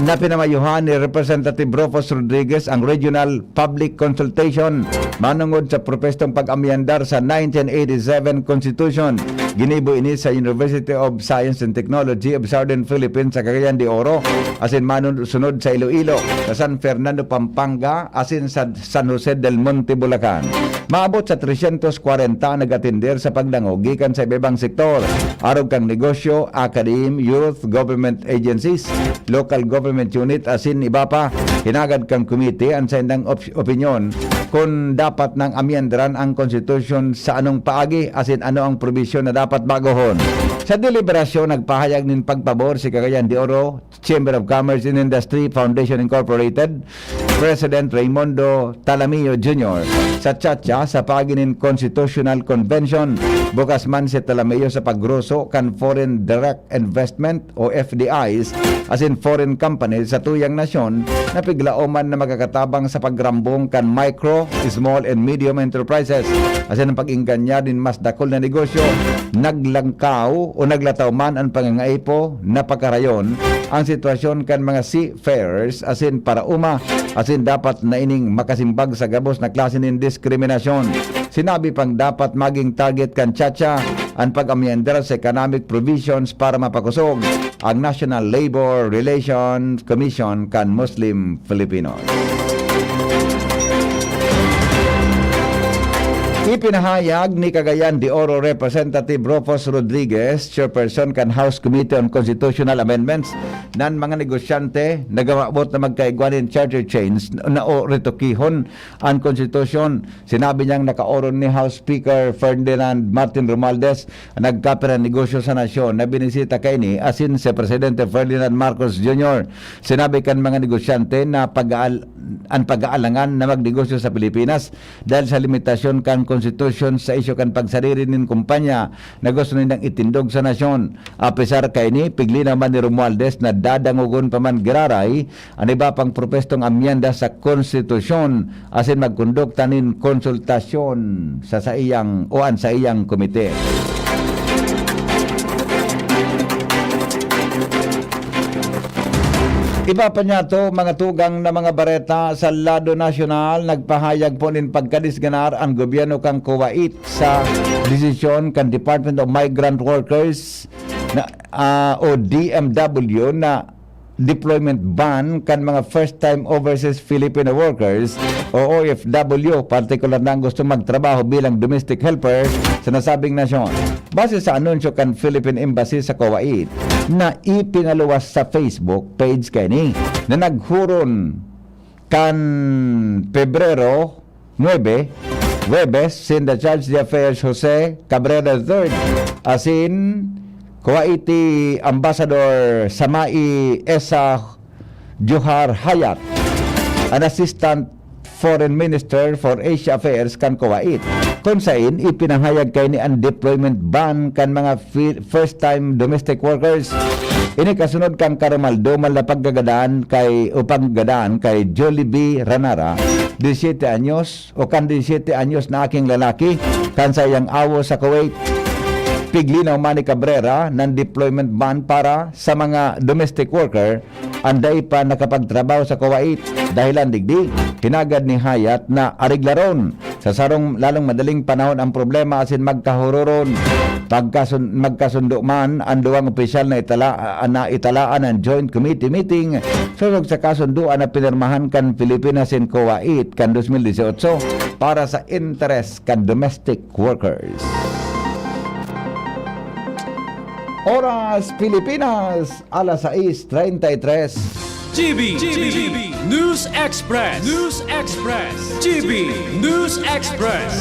na pinamayuhan ni Representative Rufus Rodriguez ang Regional Public Consultation manungod sa propestong pag-amyendar sa nineteen eighty-seven Constitution. Ginibo ini sa University of Science and Technology of Southern Philippines sa Cagayan de Oro, asin masunod sa Iloilo, sa San Fernando, Pampanga, asin sa San Jose del Monte, Bulacan. Maabot sa tresyentos kwarenta ang nag-atender sa pagdangog gikan sa iba-ibang sektor, arog kan negosyo, academe, youth, government agencies, local government unit, asin iba pa. Hinagad kan komite an saindang op-, opinyon kun dapat nang amyendaran ang konstitusyon sa anong paagi asin ano ang probisyon na dapat bagohon. Sa deliberasyon, nagpahayag nin pagpabor si Cagayan de Oro Chamber of Commerce and Industry Foundation Incorporated, President Raymundo Talamillo Junior sa CHACHA sa paagi nin Constitutional Convention. Bukas man si Talamillo sa pagruso kan foreign direct investment o F D Is asin foreign companies sa tuyang nasyon na piglaoman na makakatabang sa pagrambong kan micro, small and medium enterprises asin ang pag-ingganyar nin mas dakul na negosyo. Naglangkaw o naglataw man an pangangaipo na pakarayon ang sitwasyon kan mga seafarers asin paraoma, asin dapat na ining makasimbag sa gabos na klase nin diskriminasyon. Sinabi pang dapat maging target kan CHACHA an pag-amyendar sa economic provisions para mapakosog ang National Labor Relations Commission kan Muslim Filipinos. Ipinahayag ni Cagayan de Oro Representative Rufus Rodriguez, chairperson kan House Committee on Constitutional Amendments, nan mga negosyante na gumabot na magkaigwa nin charter change na o retukihon an konstitusyon. Sinabi niyang nakaoron ni House Speaker Ferdinand Martin Romualdez, nagkapirang negosyo sa nasyon na binisita kaini asin si Presidente Ferdinand Marcos Junior. Sinabi kan mga negosyante na pag-aal-, an pag-aalangan na magnegosyo sa Pilipinas dahil sa limitasyon kan konstitusyon sa isyu kan pagsariri nin kumpanya na gusto nindang itindog sa nasyon. Apesar kaini, pigli naman ni Romualdez na dadangogon pa man giraray an iba pang propestong amyenda sa konstitusyon asin magkondukta nin konsultasyon sa saiyang o an saiyang komite. Iba pa niya to, mga tugang na mga bareta sa lado nasyonal, nagpahayag po nin pagkadisganar ang gobyerno kan Kuwait sa desisyon kan Department of Migrant Workers na, ah, o D M W na deployment ban kan mga first-time overseas Filipino workers o O F W, partikular na ang gusto magtrabaho bilang domestic helper sa nasabing nasyon. Base sa anunsyo kan Philippine Embassy sa Kuwait na ipinaluwas sa Facebook page kaini na naghuron kan Pebrero nuebe, Huwebes, sinda Charge d'Affaires Jose Cabrera the third, asin Kuwaiti Ambassador Samai Esa Johar Hayat, an Assistant Foreign Minister for Asia Affairs kan Kuwait, kun sain ipinahayag kaini an deployment ban kan mga fi-, first-time domestic workers. Ini kasunod kan karumaldumal na paggagadaan kay, o paggadan kay Jollibee Ranara, disiyete anyos, o kan disiyete anyos na aking lalaki, kan saiyang awo sa Kuwait. Piglinaw man ni Cabrera ng deployment ban para sa mga domestic worker an dai pa nakapagtrabaho sa Kuwait. Dahilan digdi, hinagad ni Hayat na areglaron sa sarong lalong madaling panahon ang problema asin magkahuroron. Pagkasun-, magkasundo man ang duwang opisyal na itala-, na italaan ang joint committee meeting sosog sa kasundoan na pinirmahan kan Pilipinas asin Kuwait kan dos mil dieciocho para sa interes kan domestic workers. Oras Pilipinas, alas sais treinta y tres. G B, G B, News Express, News Express, G B News Express.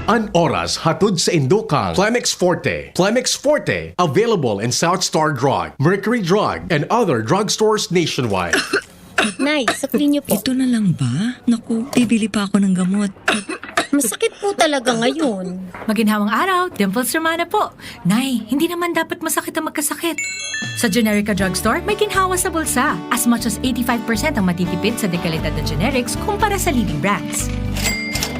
An oras hatod sa indo kan Clemex Forte. Clemex Forte, available in South Star Drug, Mercury Drug, and other drugstores nationwide. Nay, sukli niyo po. Ito na lang ba? Naku, bibili pa ako ng gamot. Masakit po talaga ngayon. Maginhawang araw, Dimples Romana po. Nay, hindi naman dapat masakit ang magkasakit. Sa Generica Drugstore, may ginhawa sa bulsa. As much as eighty-five percent ang matitipid sa dekalidad na generics kumpara sa leading brands.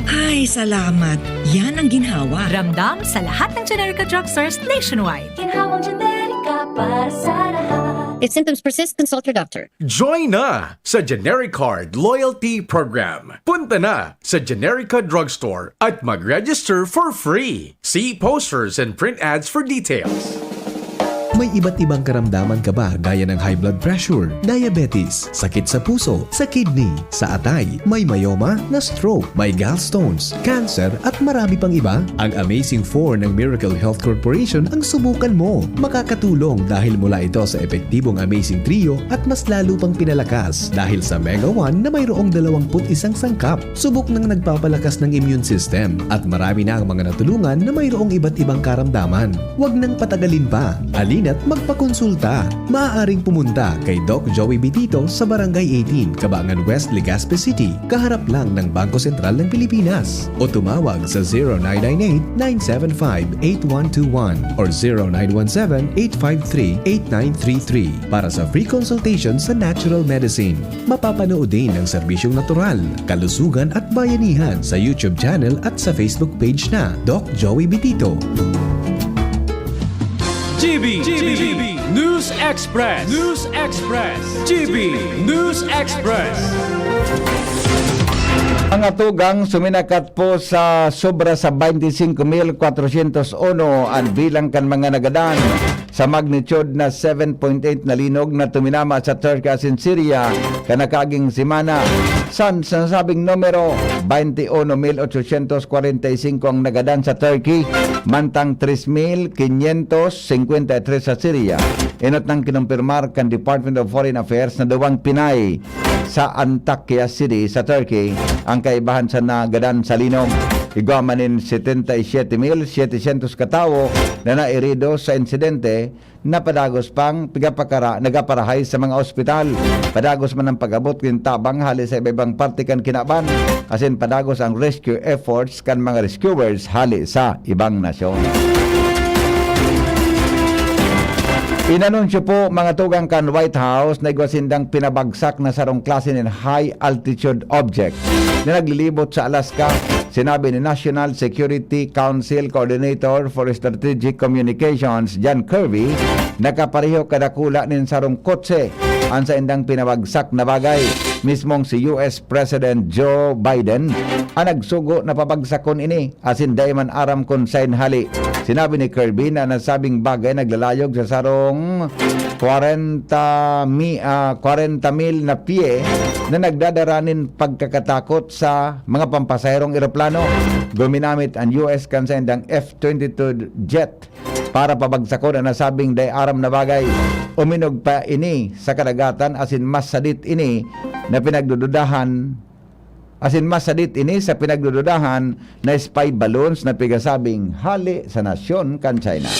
Ay, salamat. Yan ang ginhawa. Ramdam sa lahat ng Generica Drugstores nationwide. Ginhawang Generica para sa lahat. If symptoms persist, consult your doctor. Join na sa Generic Card Loyalty Program. Punta na sa Generica Drugstore at mag-register for free. See posters and print ads for details. May iba't ibang karamdaman ka ba, gaya ng high blood pressure, diabetes, sakit sa puso, sa kidney, sa atay, may myoma, na stroke, may gallstones, cancer, at marami pang iba? Ang Amazing Four ng Miracle Health Corporation ang subukan mo. Makakatulong dahil mula ito sa epektibong Amazing Trio at mas lalo pang pinalakas dahil sa Mega One na mayroong dalawampu't isang sangkap. Subok nang nagpapalakas ng immune system at marami na ang mga natulungan na mayroong iba't ibang karamdaman. Huwag nang patagalin pa. Halina't magpakonsulta. Maaaring pumunta kay Doc Joey Bitito sa Barangay eighteen, Cabangan West, Legazpi City, kaharap lang ng Bangko Sentral ng Pilipinas. O tumawag sa zero nine nine eight, nine seven five, eight one two one or zero nine one seven, eight five three, eight nine three three para sa free consultation sa natural medicine. Mapapanood din ang serbisyong natural, kalusugan at bayanihan sa YouTube channel at sa Facebook page na Doc Joey Bitito. G B, G B, News Express, News Express, G B News Express. Mga tugang, suminakat po sa sobra sa twenty-five mil kwatrosyentos uno ang bilang kan mga nagadan sa magnitude na seven point eight na linog na tuminama sa Turkey asin Syria kan nakaaging semana. San, sa nasabing numero, twenty-uno mil ochocientos kwarenta y cinco ang nagadan sa Turkey, mantang tres mil quinientos cincuenta y tres sa Syria. Enot nang kinumpirmar kan Department of Foreign Affairs na duwang Pinay sa Antakya City sa Turkey ang kaibahan sa nagadan sa linog. Igwa man nin setenta y siete mil setecientos katawo na nairido sa insidente na padagos pang pigapakara-, nagaparahay sa mga ospital. Padagos man ang pag-abot nin tabang hali sa iba-ibang parte kan kinaban, asin padagos ang rescue efforts kan mga rescuers hali sa ibang nasyon. Inanunsyo po, mga tugang, kan White House na igwa sindang pinabagsak na sarong klase nin high-altitude object na naglilibot sa Alaska. Sinabi ni National Security Council Coordinator for Strategic Communications, John Kirby, na kapareho kadakula nin sarong kotse an saindang pinabagsak na bagay. Mismong si U S President Joe Biden ang nagsugo na pabagsakon ini. Asin dai man aram kun saen hale. Sinabi ni Kirby na nasabing bagay naglalayog sa sarong kwarenta mi-, ah, kwarenta mil na pye na nagdadara nin pagkakatakot sa mga pampasaherong eroplano. Guminamit an U S kan saindang F twenty-two jet para pabagsakon an nasabing dai aram na bagay. Uminog pa ini sa kadagatan asin mas sadit ini na pinagdududahan Asin mas sadit ini sa pinagdududahan na spy balloons na pigasabing hale sa nasyon kan China.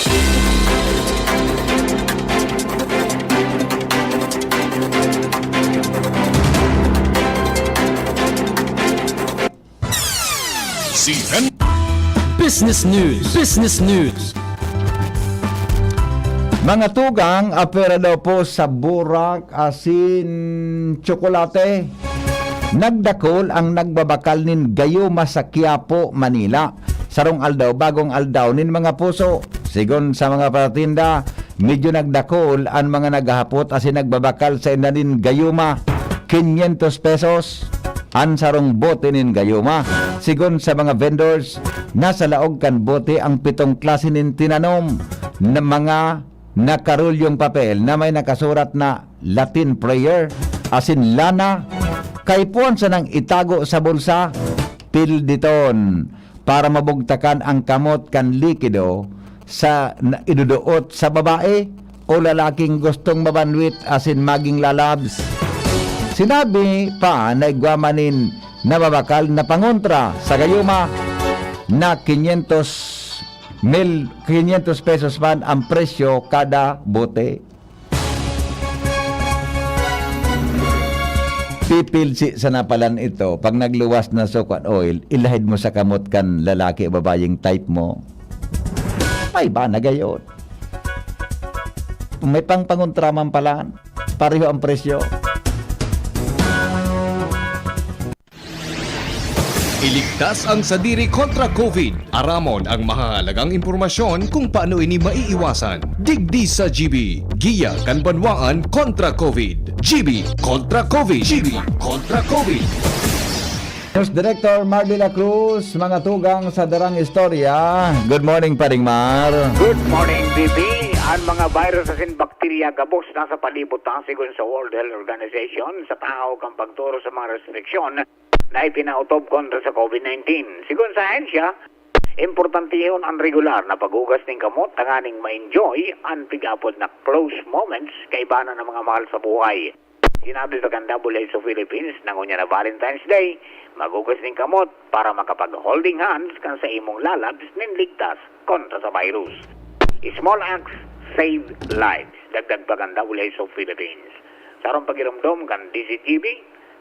Si Hen- Business News. Business News. Mga tugang, apwera daw po sa burak asin tsokolate. Nagdakul ang nagbabakal nin gayuma sa Quiapo, Manila. Sarong aldaw, bagong aldaw nin mga puso. Sigon sa mga patinda, medyo nagdakul an mga naghahapot asin nagbabakal sa inda nin gayuma, quinientos pesos an sarong bote nin gayuma. Sigon sa mga vendors, nasa laog kan bote ang pitong klase nin tinanom na mga nakarulyong papel na may nakasurat na Latin prayer asin lana, kaipuhan sanang itago sa bulsa, pilditon, para mabugtakan ang kamot kan likido sa na iduduot sa babae o lalaking gustong mabanwit asin maging lalabs. Sinabi pa na igwa man nin nababakal na pangontra sa gayuma na quinientos mil, quinientos pesos man ang presyo kada bote. Pipilsi sana palan ito, pag nagluwas na suka an oil, ilahid mo sa kamot kan lalaki o babayeng type mo. May iba na gayon. May pang pangontra man palan, pareho ang presyo. Iligtas ang sadiri kontra COVID. Aramon ang mahahalagang impormasyon kung paano ini maiiwasan. Digdi sa G B, giya kan banwaan kontra COVID. G B kontra COVID. G B kontra COVID. News Director Mar de la Cruz, mga tugang sa darang istorya. Good morning, Paring Mar. Good morning, B B. Ang mga virus asin bakterya gabos na sa palibot ta, sigon sa World Health Organization, sa tahaw kan pagtoro sa mga restriksyon na ipinautob kontra sa COVID nineteen. Sigon sa ahensya, importantehon an regular na paghugas nin kamot tanganing ma-enjoy an pig-apod na close moments kaiba na ng mga mahal sa buhay. Sinabi pa kan W H O Philippines na ngunyan na Valentine's Day, maghugas nin kamot para makapag-holding hands kan sa imong lalabs nin ligtas kontra sa virus. Small acts save lives, dagdag pa kan W H O Philippines. Sa harong pagiromdom kan D Z G B,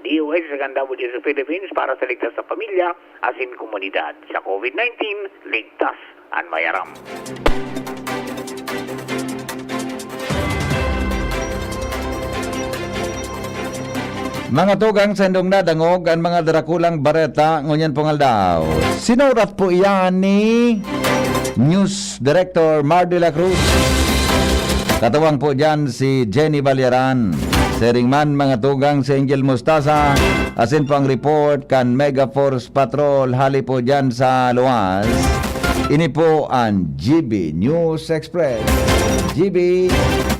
D O H sa kan W H O Philippines para sa ligtas sa pamilya asin komunidad. Sa COVID nineteen, ligtas an mayaram. Mga tugang, sa indong nadangog an mga darakulang bareta ngunyan pong aldaw. Sinurat po iyan ni News Director Mar de la Cruz. Katuwang po dyan si Jenny Balyaran. Siring man, mga tugang, si Angel Mostaza, asin po ang report kan Mega Force Patrol hali po dyan sa luwas. Ini po ang G B News Express. G B,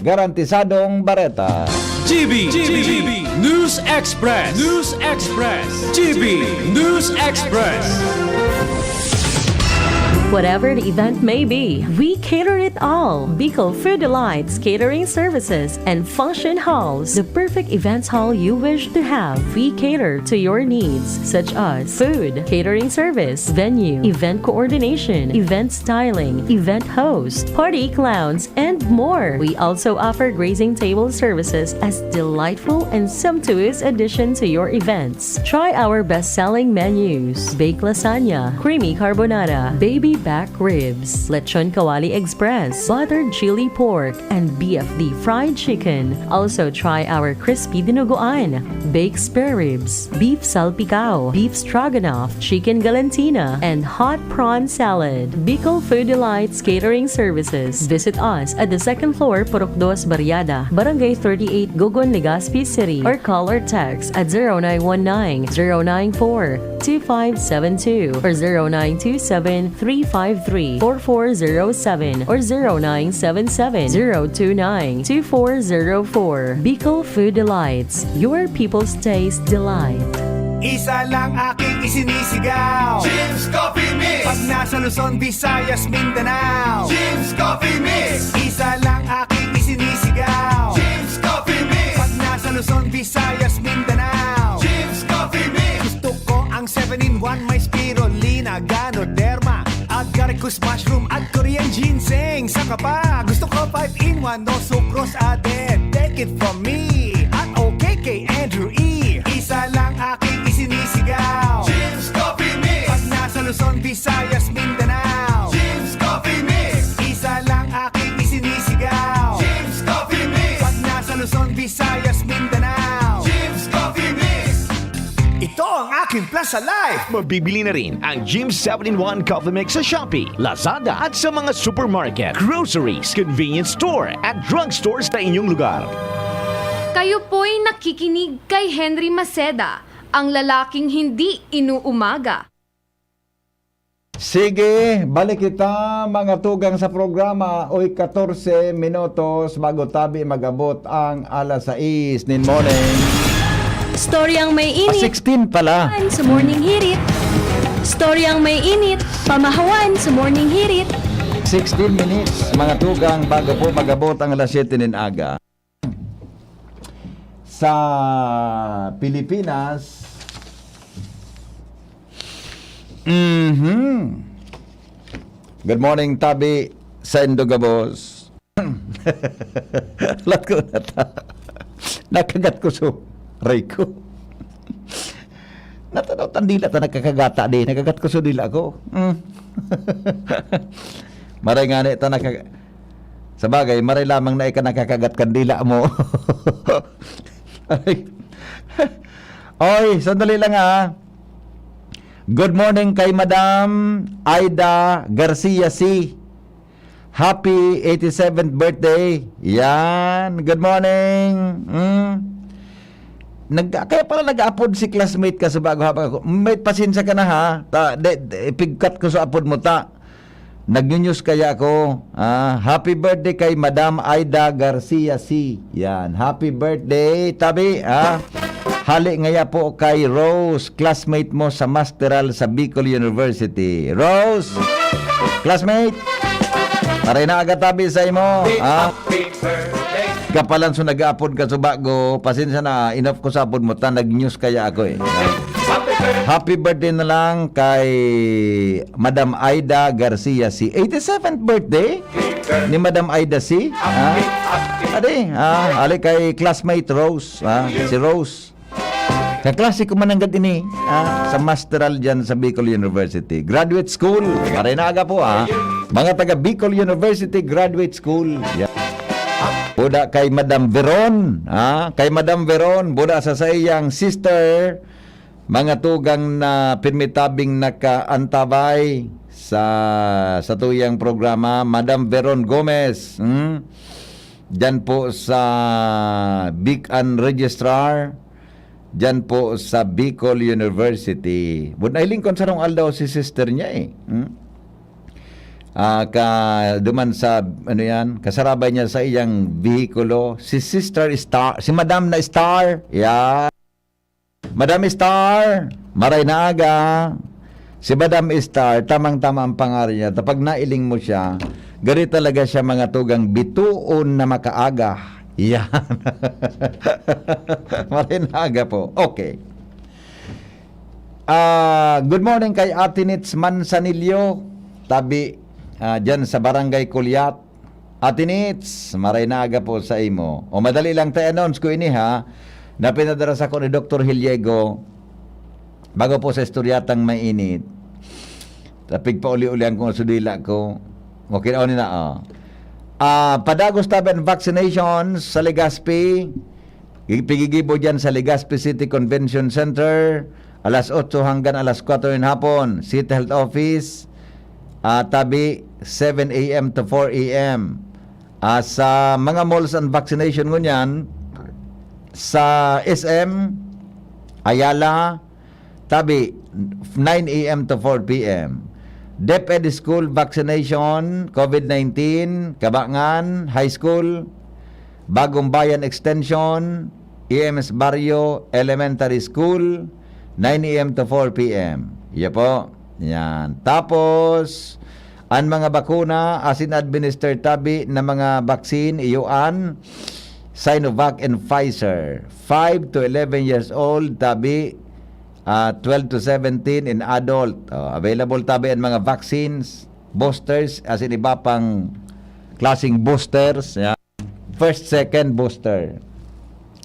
garantisadong bareta. G B, G B, News Express, News Express, G B News Express. Whatever the event may be, we cater it all. Bicol Food Delights Catering Services and Function Halls, the perfect events hall you wish to have. We cater to your needs, such as food, catering service, venue, event coordination, event styling, event host, party clowns, and more. We also offer grazing table services as delightful and sumptuous addition to your events. Try our best-selling menus: baked lasagna, creamy carbonara, baby back ribs, lechon kawali express, buttered chili pork, and B F D fried chicken. Also try our crispy dinuguan, baked spare ribs, beef salpicao, beef stroganoff, chicken galantina, and hot prawn salad. Bicol Food Delights Catering Services. Visit us at the second floor, Purok Dos Barriada, Barangay thirty-eight, Gogon, Legazpi City, or call or text at zero nine one nine, zero nine four, two five seven two or zero nine two seven, three five three, four four zero seven or zero nine seven seven, zero two nine, two four zero four. Bicol Food Delights, your people's taste delight. Isa lang aking isinisigaw. Jim's Coffee Mix. Pag nasa Luzon, Visayas, Mindanao. Jim's Coffee Mix. Isa lang aking isinisigaw. Jim's Coffee Mix. Pag nasa Luzon, Visayas, Mindanao. Jim's Coffee Mix. Gusto ko ang seven-in-one, may spirulina, ganoderma, agaricus mushroom at Korean ginseng. Saka pa, gusto ko five-in-one, no sucrose added. Take it from me at okay kay Andrew E. Isa lang aking isinisigaw. Jim's Coffee Mix. Pag nasa Luzon, Visayas, Mindanao. Jim's Coffee Mix. Isa lang aking isinisigaw. Jim's Coffee Mix. Pag nasa Luzon, Visayas, Mindanao. Jim's Coffee Mix. Ito ang aking Plaza Life. Mabibili na rin ang Jim seven-in-one Coffee Mix sa Shopee, Lazada at sa mga supermarket, groceries, convenience store at drugstore sa inyong lugar. Kayo po'y nakikinig kay Henry Maceda, ang lalaking hindi inuumaga. Sige, balik kita mga tugang sa programa. Oy, katorse minutos bago tabi mag-abot ang alas sais nin morning. Storyang may Ah, init, sixteen pala. pamahawan sa morning hirit. Storyang may init, pamahawan sa morning hirit. sixteen minutes, mga tugang, bago po mag-abot ang alas siyete nin aga. Sa Pilipinas, mhm. Good morning, tabi sa Indogabos. Lat ko na ta. Nakagat ko so. Aray ko. Natanaw tandila ta nakakagata di. Nakagat ko so dila ko. Mm. Maray nga ta naka... Sa bagay, maray lamang na ika nakakagat kandila mo. Aray. Oy, sandali lang ha. Good morning kay Madam Aida Garcia C. Happy eighty-seventh birthday. Yan. Good morning. Mm. Nag, kaya pala nag-apod si classmate ka sa bago habang ako. May pasensya ka na ha. Ta, de, de, ipigkat ko sa apod mo ta. Nagnyunyus kaya ako. Ah, happy birthday kay Madam Aida Garcia C. Yan. Happy birthday, tabi. Ah, hali ngaya po kay Rose, classmate mo sa masteral sa Bicol University. Rose, classmate, maray na aga tabi sa imo. Ah, kapalan so nag-aapod ka sa bago. Pasensya na, enough ko sa apod mo. Ta, nag-news kaya ako eh. Happy birthday na lang kay Madam Aida Garcia C. eighty-seventh birthday ni Madam Aida C. Ha? Adi, ah, ali kay classmate Rose, ha? Si Rose. Kaklase ko man nanggad ini, ah, sa masteral dyan sa Bicol University. Graduate School, maray na aga po, ha? Mga taga Bicol University Graduate School. Yan. Buda kay Madam Veron, ha? Kay Madam Veron, buda sa saiyang sister, mga tugang na pirmi tabing nakaantabay sa, sa tuyang programa, Madam Veron Gomez, hmm? Diyan po sa Bic-an Registrar, diyan po sa Bicol University. Buda na hiling kon sarong aldaw si sister niya eh. Hmm? Ah, ka, duman sa, ano yan, kasarabay niya sa iyang vehikulo, si Sister Star, si Madam na Star. Yeah. Madam Star, maray na aga. Si Madam Star, tamang-tama ang pangalan niya. Tapag nailing mo siya, gari talaga siya mga tugang bituon na makaaga. Yan. Maray na aga po. Okay. Ah, good morning kay Ate Nits Manzanillo, tabi, ah, dyan sa Barangay Kulyat. Ate Nits, maray na aga po sa imo. O madali lang ta announce ko ini ha, na pinadara sa ko ni Doktor Hiliego, bago po sa istoryatang mainit. Sa pigpauli-ulihan ko sa dila ko. Okay na, oh, na, oh. Ah, padagos tabi an vaccinations sa Legazpi. Pigigibo dyan sa Legazpi City Convention Center, alas otso hanggang alas kwatro ng hapon. City Health Office, ah, tabi, seven a m to four a m. Ah, sa mga malls ang vaccination ngunyan, sa S M, Ayala, tabi, nine a m to four p m. DepEd School vaccination, COVID nineteen, Kabangan High School, Bagong Bayan Extension, E M S Barrio Elementary School, nine a m to four p m. Iya po. Yan. Tapos, ang mga bakuna, asin administer tabi na mga vaccine, iyo an Sinovac and Pfizer. Five to eleven years old, tabi, ah, twelve to seventeen in adult. Oh, available tabi ang mga vaccines, boosters, asin iba pang klaseng boosters. Yan. First, second booster.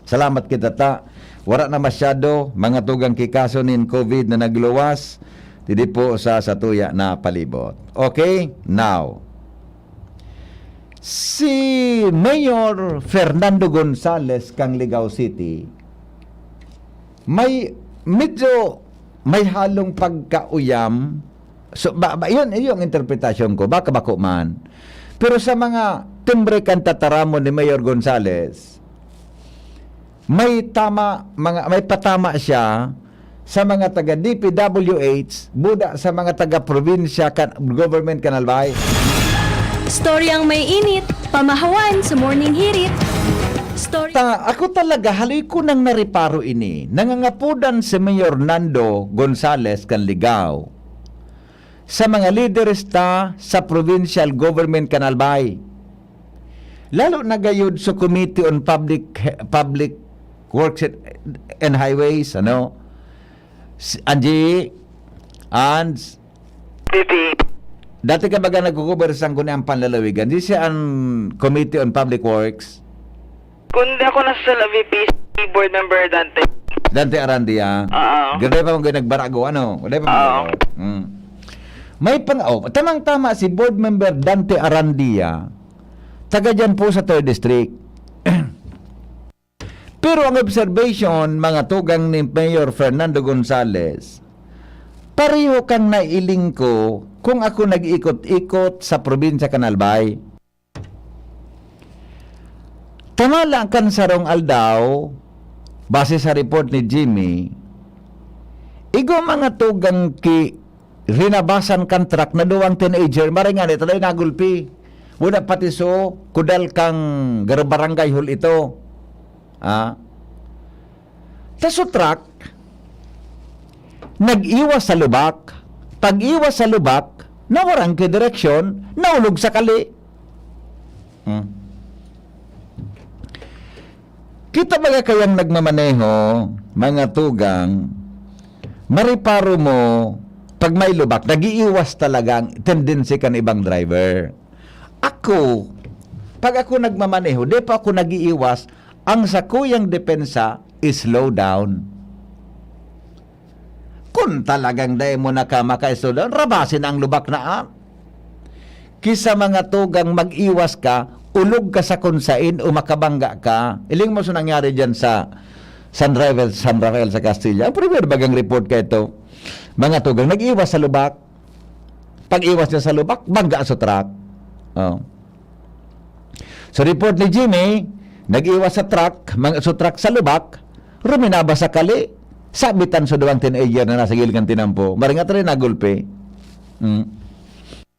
Salamat kita ta. Wala na masyado mga tugang ki kaso nin COVID na nagluwas didi po sa satuya na palibot. Okay? Now, si Mayor Fernando Gonzales kang Ligao City, may medyo may halong pagkauyam. So, ba, ba, yun, yun yung interpretasyon ko. Baka bako man. Pero sa mga timbre kan tataramon ni Mayor Gonzales, may tama, mga, may patama siya sa mga taga D P W H, buda sa mga taga-probinsya kan, government kan Albay. Storyang may init, pamahawan sa Morning Hirit. Story Ta, ako talaga, haloy ko nang nariparo ini. Nangangapodan si Mayor Nando Gonzales kan Ligao sa mga lideres ta sa provincial government kan Albay. Lalo na gayud sa Committee on Public Public Works and Highways, ano? Si Angie, Ans, P P. Dati ka baga nagkukuber sa guni ang panlalawigan? Di siya ang Committee on Public Works? Kundi ako nasa V P C board member Dante. Dante Arandia? Oo. Ganda pa mong nagbarago, ano? Ganda pa Oo. mong mm. May pang... Oh, tamang-tama si board member Dante Arandia. Taga dyan po sa third District. Pero ang observation, mga tugang ni Mayor Fernando Gonzales, pareho kang nailing ko kung ako nag-ikot-ikot sa probinsya kan Albay. Tamala kan sarong aldaw, base sa report ni Jimmy, igo mga tugang ki rinabasan kan truck na duwang teenager, maray ngani, ito na yung nagulpi. Wala pati so, kudal kang gar-, barangay hall ito. Ah. Ta so truck, nag-iwas sa lubak. Pag-iwas sa lubak, nawaran ki direksyon, naulog sa kali. Hmm. Kita baga kayang nagmamaneho, mga tugang, mariparo mo, pag may lubak, nag-iiwas talaga ang tendency kan ibang driver. Ako, pag ako nagmamaneho, di pa ako nag-iiwas, ang sakuyang depensa is slow down. Kun talagang dai mo na ka maka-slow down, rabasin ang lubak na, ah. Ki sa mga tugang mag-iwas ka, ulog ka sa kun sain o makabangga ka. Iling mo sa nangyari dyan sa San Rafael, San Rafael sa Castilla. Ang primer bagang report ka ito, mga tugang, nag-iwas sa lubak. Pag-iwas niya sa lubak, bangga sa truck. Oh. So, report ni Jimmy, nag-iwas sa truck, mga sa truck sa lubak, ruminaba sa kali, sabitan sa duwang teenager na nasa gilid kan tinampo. Maringat rin nagulpi. Mm.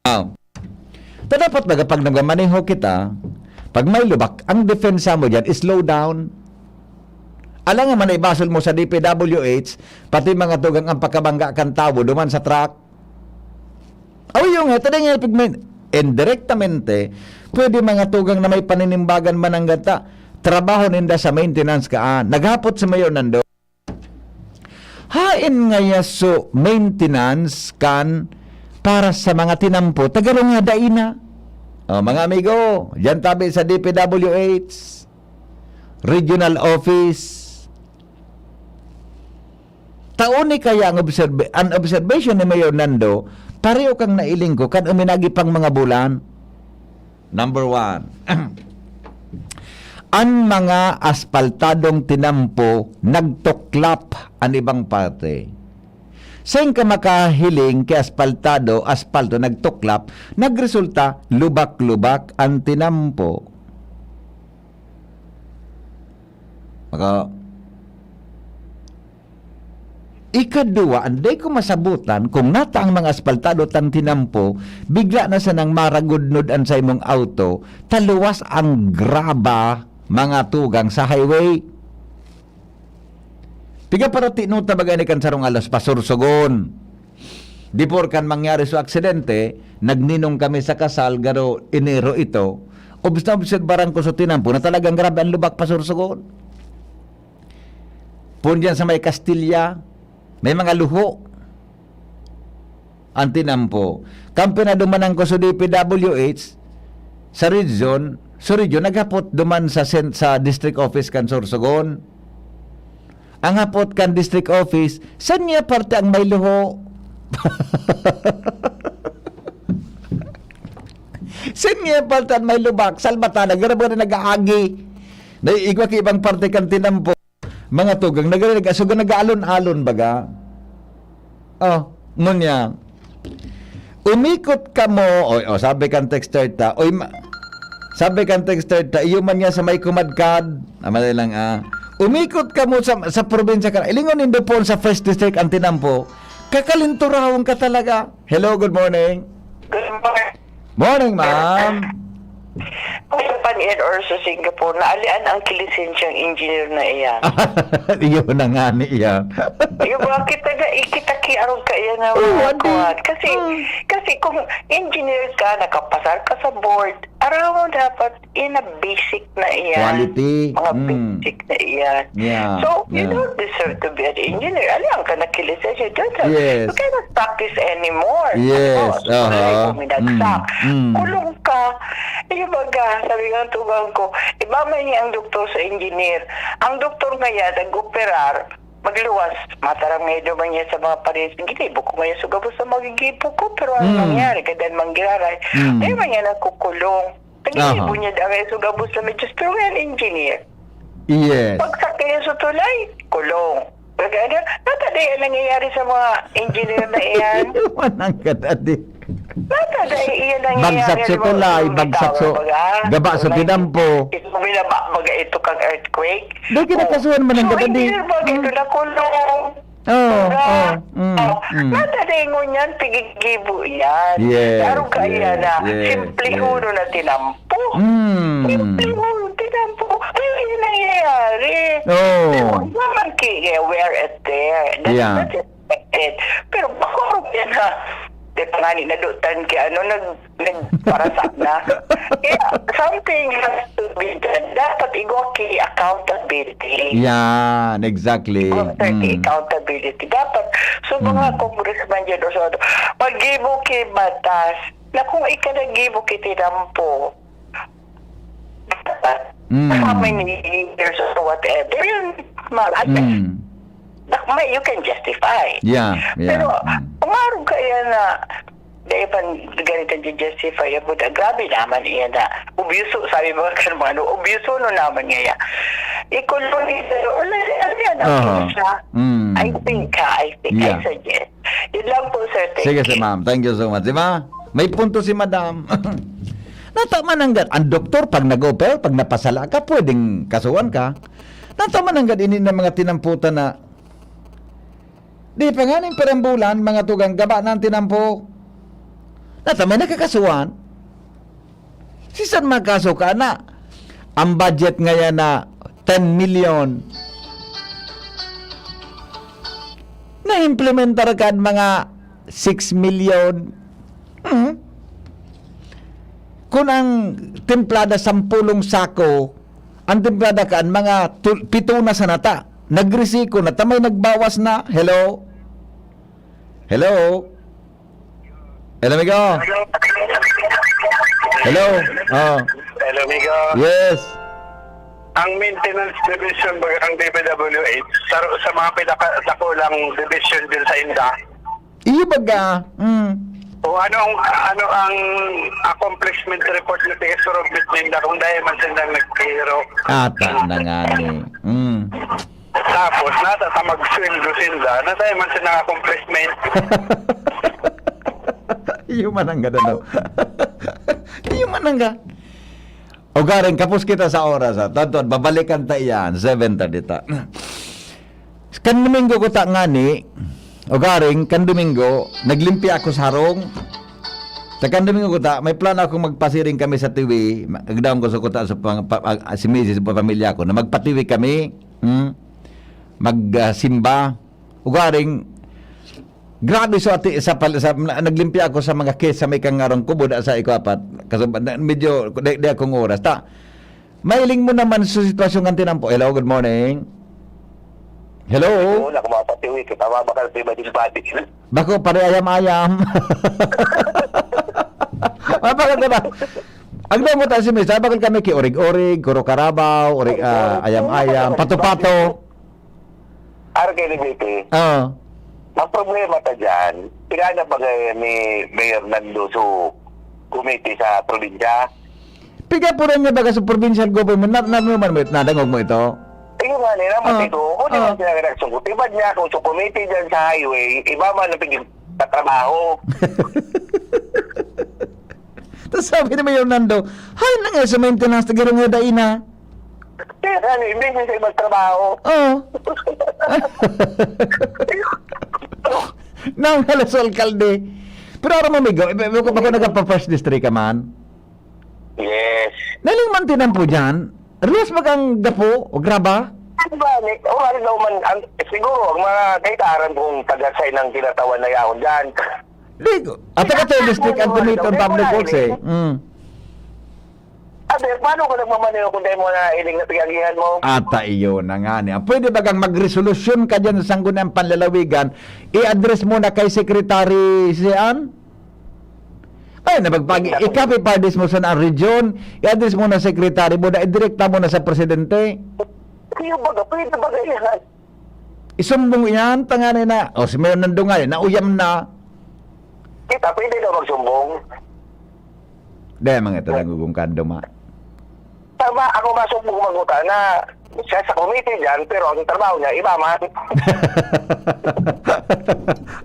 Ah. Ta dapat baga pag nagmamaneho kita, pag may lubak, ang depensa mo dyan is slow down. Alangan man na ibasol mo sa D P W H, pati mga tugang ang pagkabangga kan tawo duman sa truck. Aw, yung nga, ito na nga, pigmen-, indirektamente, pwede mga tugang na may paninimbagan man ang gata, trabaho ninda sa maintenance ka, ah. Naghapot sa Mayor Nando. Hain ngaya so maintenance kan para sa mga tinampo, tagarong nga dai na. Oh, mga amigo, dyan tabi sa D P W H, regional office. Taon ni kaya ang, observe, ang observation ni Mayor Nando, Pareho kang nailing ko kan uminagi pang mga bulan. Number one, an mga aspaltadong tinampo nagtuklap an ibang parte. Sain ka makahiling ki aspaltado, aspalto nagtuklap, nagresulta lubak-lubak an tinampo. Maka-, ikaduwa, an dai ko masabutan kung nata ang mga aspaltado tan tinampo, bigla na sanang maragudnod an saimong auto, ta luwas ang graba, mga tugang, sa highway. Piga parati nuta baga ini kan sarong alas pasursugon. Before kan mangyari so aksidente, nagninong kami sa kasal, garo Enero ito. Obs-, naobserbaran ko sa tinampo na talagang grabe ang lubak pasursugon. Pun diyan sa may Castilla, may mga luho ang tinampo. Kan pinadumanan ko sa D P W H, sa region, sa region, naghapot duman sa sen-, sa district office kan Sorsogon. Ang hapot kan district office, "Saan niya parte ang may luho?" "Saan niya parte ang may lubak?" Salbata na, grabe na nag-aagi. Naiigwa ki ibang parte kan tinampo. Mga tugang, nagre-, so, nag-aalon-alon baga. Oh, ngunyan. Umikot kamo, oy, oh, sabi kan texter ta, oy, ma-, sabi kan texter ta, iyo man niya sa may kumadkad. Ah, madali lang, ah. Umikot kamo sa, sa probinsya ka, ilingon nindo po sa first district ang tinampo. Kakalinturahon ka talaga. Hello, good morning. Good morning. Morning, ma'am. Kaya pan in or sa Singapore, naalian ang kilisensyang engineer na iyan. Iyon na nga niya. Yung mga kita na, ikita ki arog ka iyan na Oh, mga andi. kuwan. Kasi, Mm. kasi kung engineer ka, nakapasar ka sa board, aram mo dapat, in a basic na iyan. Quality. Mga Mm. basic na iyan. Yeah, So, you yeah. don't deserve to be an engineer. Alam ka, nakilisensya, you don't have, Yes. you cannot practice anymore. Yes, Ano, sa aha. tulay, buminagsak. Mm, mm. Kulong ka. Yung baga, sabi nga ng tugang ko, iba man niya ang doktor sa engineer. Ang doktor ngayon, nag-operar, magluwas. Mataram nga ido man niya sa mga pares. Ginibo ko ngayon sa gabos na magigibo ko, pero ano Mm. nangyari? Kadan manggiraray. Mm. Ngayon man niya nagkukulong. Naginibo Aha. niya daan ngayon sa gabos na medyas, pero ngayon engineer. Yes. Pagsakay sa tulay, kulong. Pag ano, nata di yan nangyayari sa mga engineer na iyan. Manang ka, daddy. Nata di iyan nangyayari Bagsak sa sa mga tulay, bagsak sa, baga. gaba sa Tulay. tinampo. Ito, binaba, baga ito kang earthquake. Di, kinakasuhan man ang So, gabadi. engineer ba, ito Mm. na kulong. Oo, Diba? oo, mm, Oh, mm. nata di ngunyan, pigigibo yan. Yes, Laro ka yes, yan na, yes, simple yes. uno na tinampo. Mm. Simple uno, tinampo. Ay, yun nangyayari. Oh. Pero, naman ki-, eh, wear and tear. That's, Yeah. that's expected. Pero bako yan ha. Di pa nga ni nadutan kay ano, nag-, nagparasak na. Kaya, something has to be done. Dapat igwa ki accountability. Yan, exactly. Igwa ki Mm. accountability. Dapat, so, mga Mm. congressman dyan o sa, pag-ibo ki batas, na kung ikanagibo ki tinampo, dapat, Mm. how many years or whatever, yun, ma-, at least, Mm. na-, may, you can justify. Yeah, yeah. Pero, Mm. umarog ka yan na, dahil pan, ganito di justify, yung buta, grabe naman iyan na, obvious, sabi mo, kan mga ano, obvious no naman nga yan. Ikulong ito, wala, ano yan, ang Aha. isa. Mm. I think, ha, I think, I Yeah. suggest. Yun lang po, sir. Thank Sige, you. sir, ma'am. Thank you so much. Di ba? May punto si madam. Nata man ang gan-, ang doktor, pag nag-oper, pag napasala ka, pwedeng kasuhan ka. Nata man ang gan-, ini na mga tinamputan na, di pa nga ning parambulan, mga tugang gaba na ang tinampo. Nata may nakakasuhan. Sisan man kaso ka na? Ang budget ngayon na ten million. Na-implementar ka mga six million. Hmm? Kung ang timplada sampulong sako, ang timplada kan mga tul-, pito na sa nata. Nagrisiko na, ta may nagbawas na. Hello? Hello? Hello, amigo? Hello? Oh. Hello, amigo. Yes. Ang maintenance division, baga, ang D P W H, sa, sa mga pinakadakulang division din sa inda. Iyo, baga. Mm. O ano ang, ano ang accomplishment report na tiga surubit ninda kung dahil man sila nagtiro? Ata na nga ni. Mm. Tapos, nata sa magsweldo sila, na dahil man sila accomplishment. Iyo man ang ganda, no? Iyo man ang ga-, Ugaring, kapos kita sa oras, ha? Tadtad, babalikan ta iyan, seven thirty ta. Kan Domingo ko ta ngani, ugaring, kan Domingo, naglimpya ako sa harong. Sa kan Domingo ko ta, may plano akong magpasiring kami sa tiwi. Ma-, agdaon ko sa kuta sa pang-, pa-, ah, si misis, pa-, pamilya ko, na magpatiwi kami. Hmm? Mag, ah, simba. Ugaring, grabe so ati sa pal-, sa, na-, naglimpya ako sa mga case sa may kangarong kubo da sa iko apat. Kasi na-, medyo di, di akong oras. Ta, mailing mo naman sa sitwasyon kan tinampo. Hello, good morning. Hello? Oo, naku, mga patiwi, kita mga bakal, di ba, di ba, di ba? Bako, pare ayam-ayam. Mapakaganda. Ang damo ta si Mister, bakal kami ki orig-orig, kuro karabaw, orig, ah, ayam-ayam, pato-pato. R K L B P. Oo. Ang problema ta dyan, pinana pa gaya ni Mayor Nando so committee sa probinsya. Piga po rin niya baga sa provincial government, na, na, na, na, nadangog mo ito? Ayun nga nila, Ah. Matito. Kung di Ah. man sila reaksyon ko, tibad niya ako sa committee dyan sa highway, iba man ang pigil tatrabaho. Tapos sabi ni Mayor Nando, "Hay na nga sa maintenance, taga nga dai na." Kaya nga, hindi niya siya magtrabaho. Oo. Nang halos alkalde. Pero aram mo, Migo, iba, iba ko, bako nagpa-first district ka man. Yes. Naling man tinampo dyan, rehas bagang gapo o graba? Ano ba, Nick? O, ano daw man, ang, siguro, ang mga kaitaran kong taga-sign ng kinatawan na yaon dyan. Di, at taga third district ang committee on public works eh. Mm. Abi, paano ka nagmamaneho kung dahil mo na iling na piyagihan mo? Ata iyo na nga niya. Pwede ba kang magresolusyon ka dyan sa Sangguniang Panlalawigan, i-address mo na kay Secretary si Ann? Ay, na pagpag-, Hindi na ikapipardes mo sa na region, i-address mo na secretary mo na, idirekta mo na sa presidente. Pwede ba, pwede ba yan? Isumbong iyan, tanganay na, o si Mayor Nandungan, nauyam na. Kita, pwede daw magsumbong. Dahil mga ito, nagugong kandoma. Tama, ako masumbong maguta na siya sa committee dyan, pero ang trabaho niya, iba man.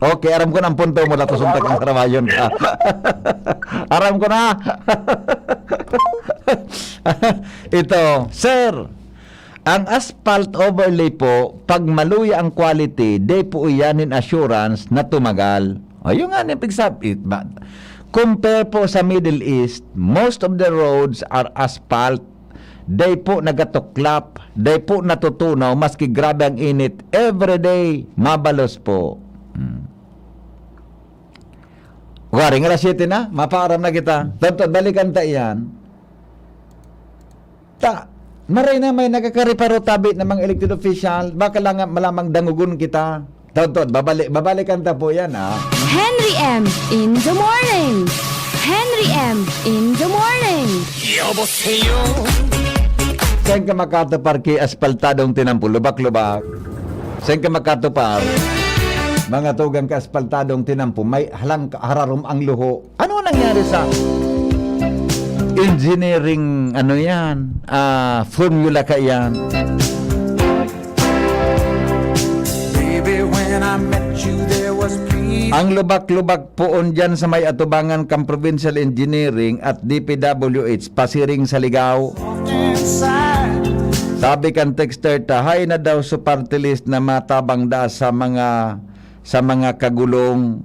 Okay, aram ko na ang punto mo, latos unta kang trabayon ka. Aram ko na. Ito, sir, ang asphalt overlay po, pag maluya ang quality, di po iyan in assurance na tumagal. O, yun nga ni pigsab-, it-, ba-, compare po sa Middle East, most of the roads are asphalt. Dai po nagatuklap, dai po natutunaw, maski grabe ang init, everyday, mabalos po. Hmm. Waring alas siyete na, mapaaram na kita. Totoo, balikan ta iyan. Ta, maray na may nagkakareparo tabi na mga elected official, baka lang nga malamang dangugon kita. Totoo, babali-, babalikan ta po yan, ha? Henry M in the morning. Henry M in the morning. 여보세요. Saan ka makatupar ki aspaltadong tinampo, lubak-lubak? Saan ka makatupar? Mga tugang ka aspaltadong tinampo, may halang ka, hararom ang luho. Ano nangyari sa engineering, ano yan? Ah, formula ka yan? Baby, when I met you, there was peace. Ang lubak-lubak poon dyan sa may atubangan kang Provincial Engineering at D P W H, pasiring sa Ligaw. Soft inside. Sabi kan texter ta, hay na daw sa party list na matabang da sa mga, sa mga kagulong.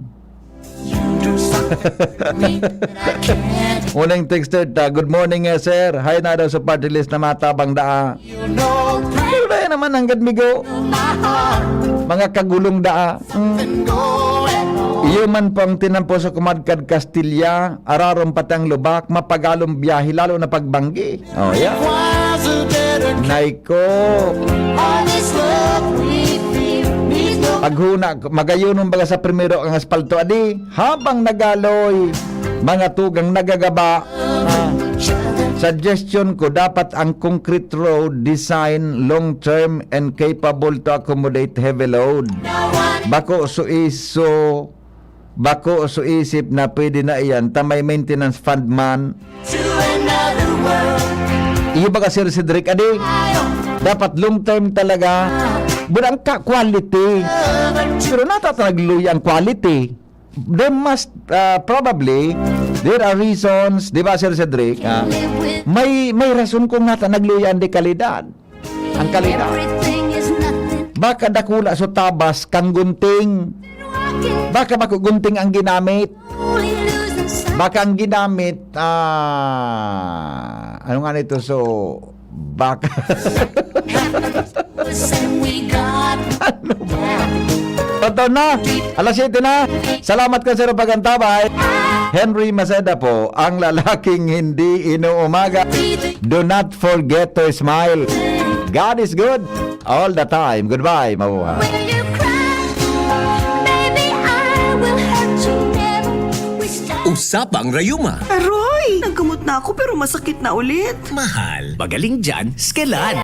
Unang texter ta, "Good morning, eh, sir. Hay na daw sa party list na matabang daa." Pero daya naman, hanggad migo. Mga kagulong daa. Mm. Iyo man po ang tinampo sa kumadkad Kastilya, ararom pati ang lubak, mapagalong biyahe, lalo na pagbanggi. Oh, yeah. Nay ko. Paghuna, magayonon baga sa primero ang aspalto, adi, habang nagaloy, mga tugang nagagaba. Ah, suggestion ko, dapat ang concrete road design long term and capable to accommodate heavy load. Bako so iso Bako so isip na pwede na iyan, ta may maintenance fund man. To another world. Iyo baga, Sir Cedric, adi, dapat long term talaga. Budang ka quality. Pero nata ta nagluya ang quality. There must, uh, probably, there are reasons, di ba, Sir Cedric? Ah, may, may rason kung nata nagluya ang dekalidad. Ang kalidad. Everything is nothing. Baka dakula so tabas kang gunting. Walking. Baka bako gunting ang ginamit. Only losing sight. Baka ang ginamit, ah, ano nga nito? So, baka... Same we got. Ano ba? Totoo na. Alas siyete na. Salamat kan sa pag-antabay. Henry Maceda po, ang lalaking hindi inuumaga. Do not forget to smile. God is good all the time. Goodbye, mabuhay. Will you cry? Baby, I will hurt you never. We start. Usapang Rayuma. Aroy! Nagkamot na ako pero masakit na ulit. Mahal, magaling dyan, Skelan.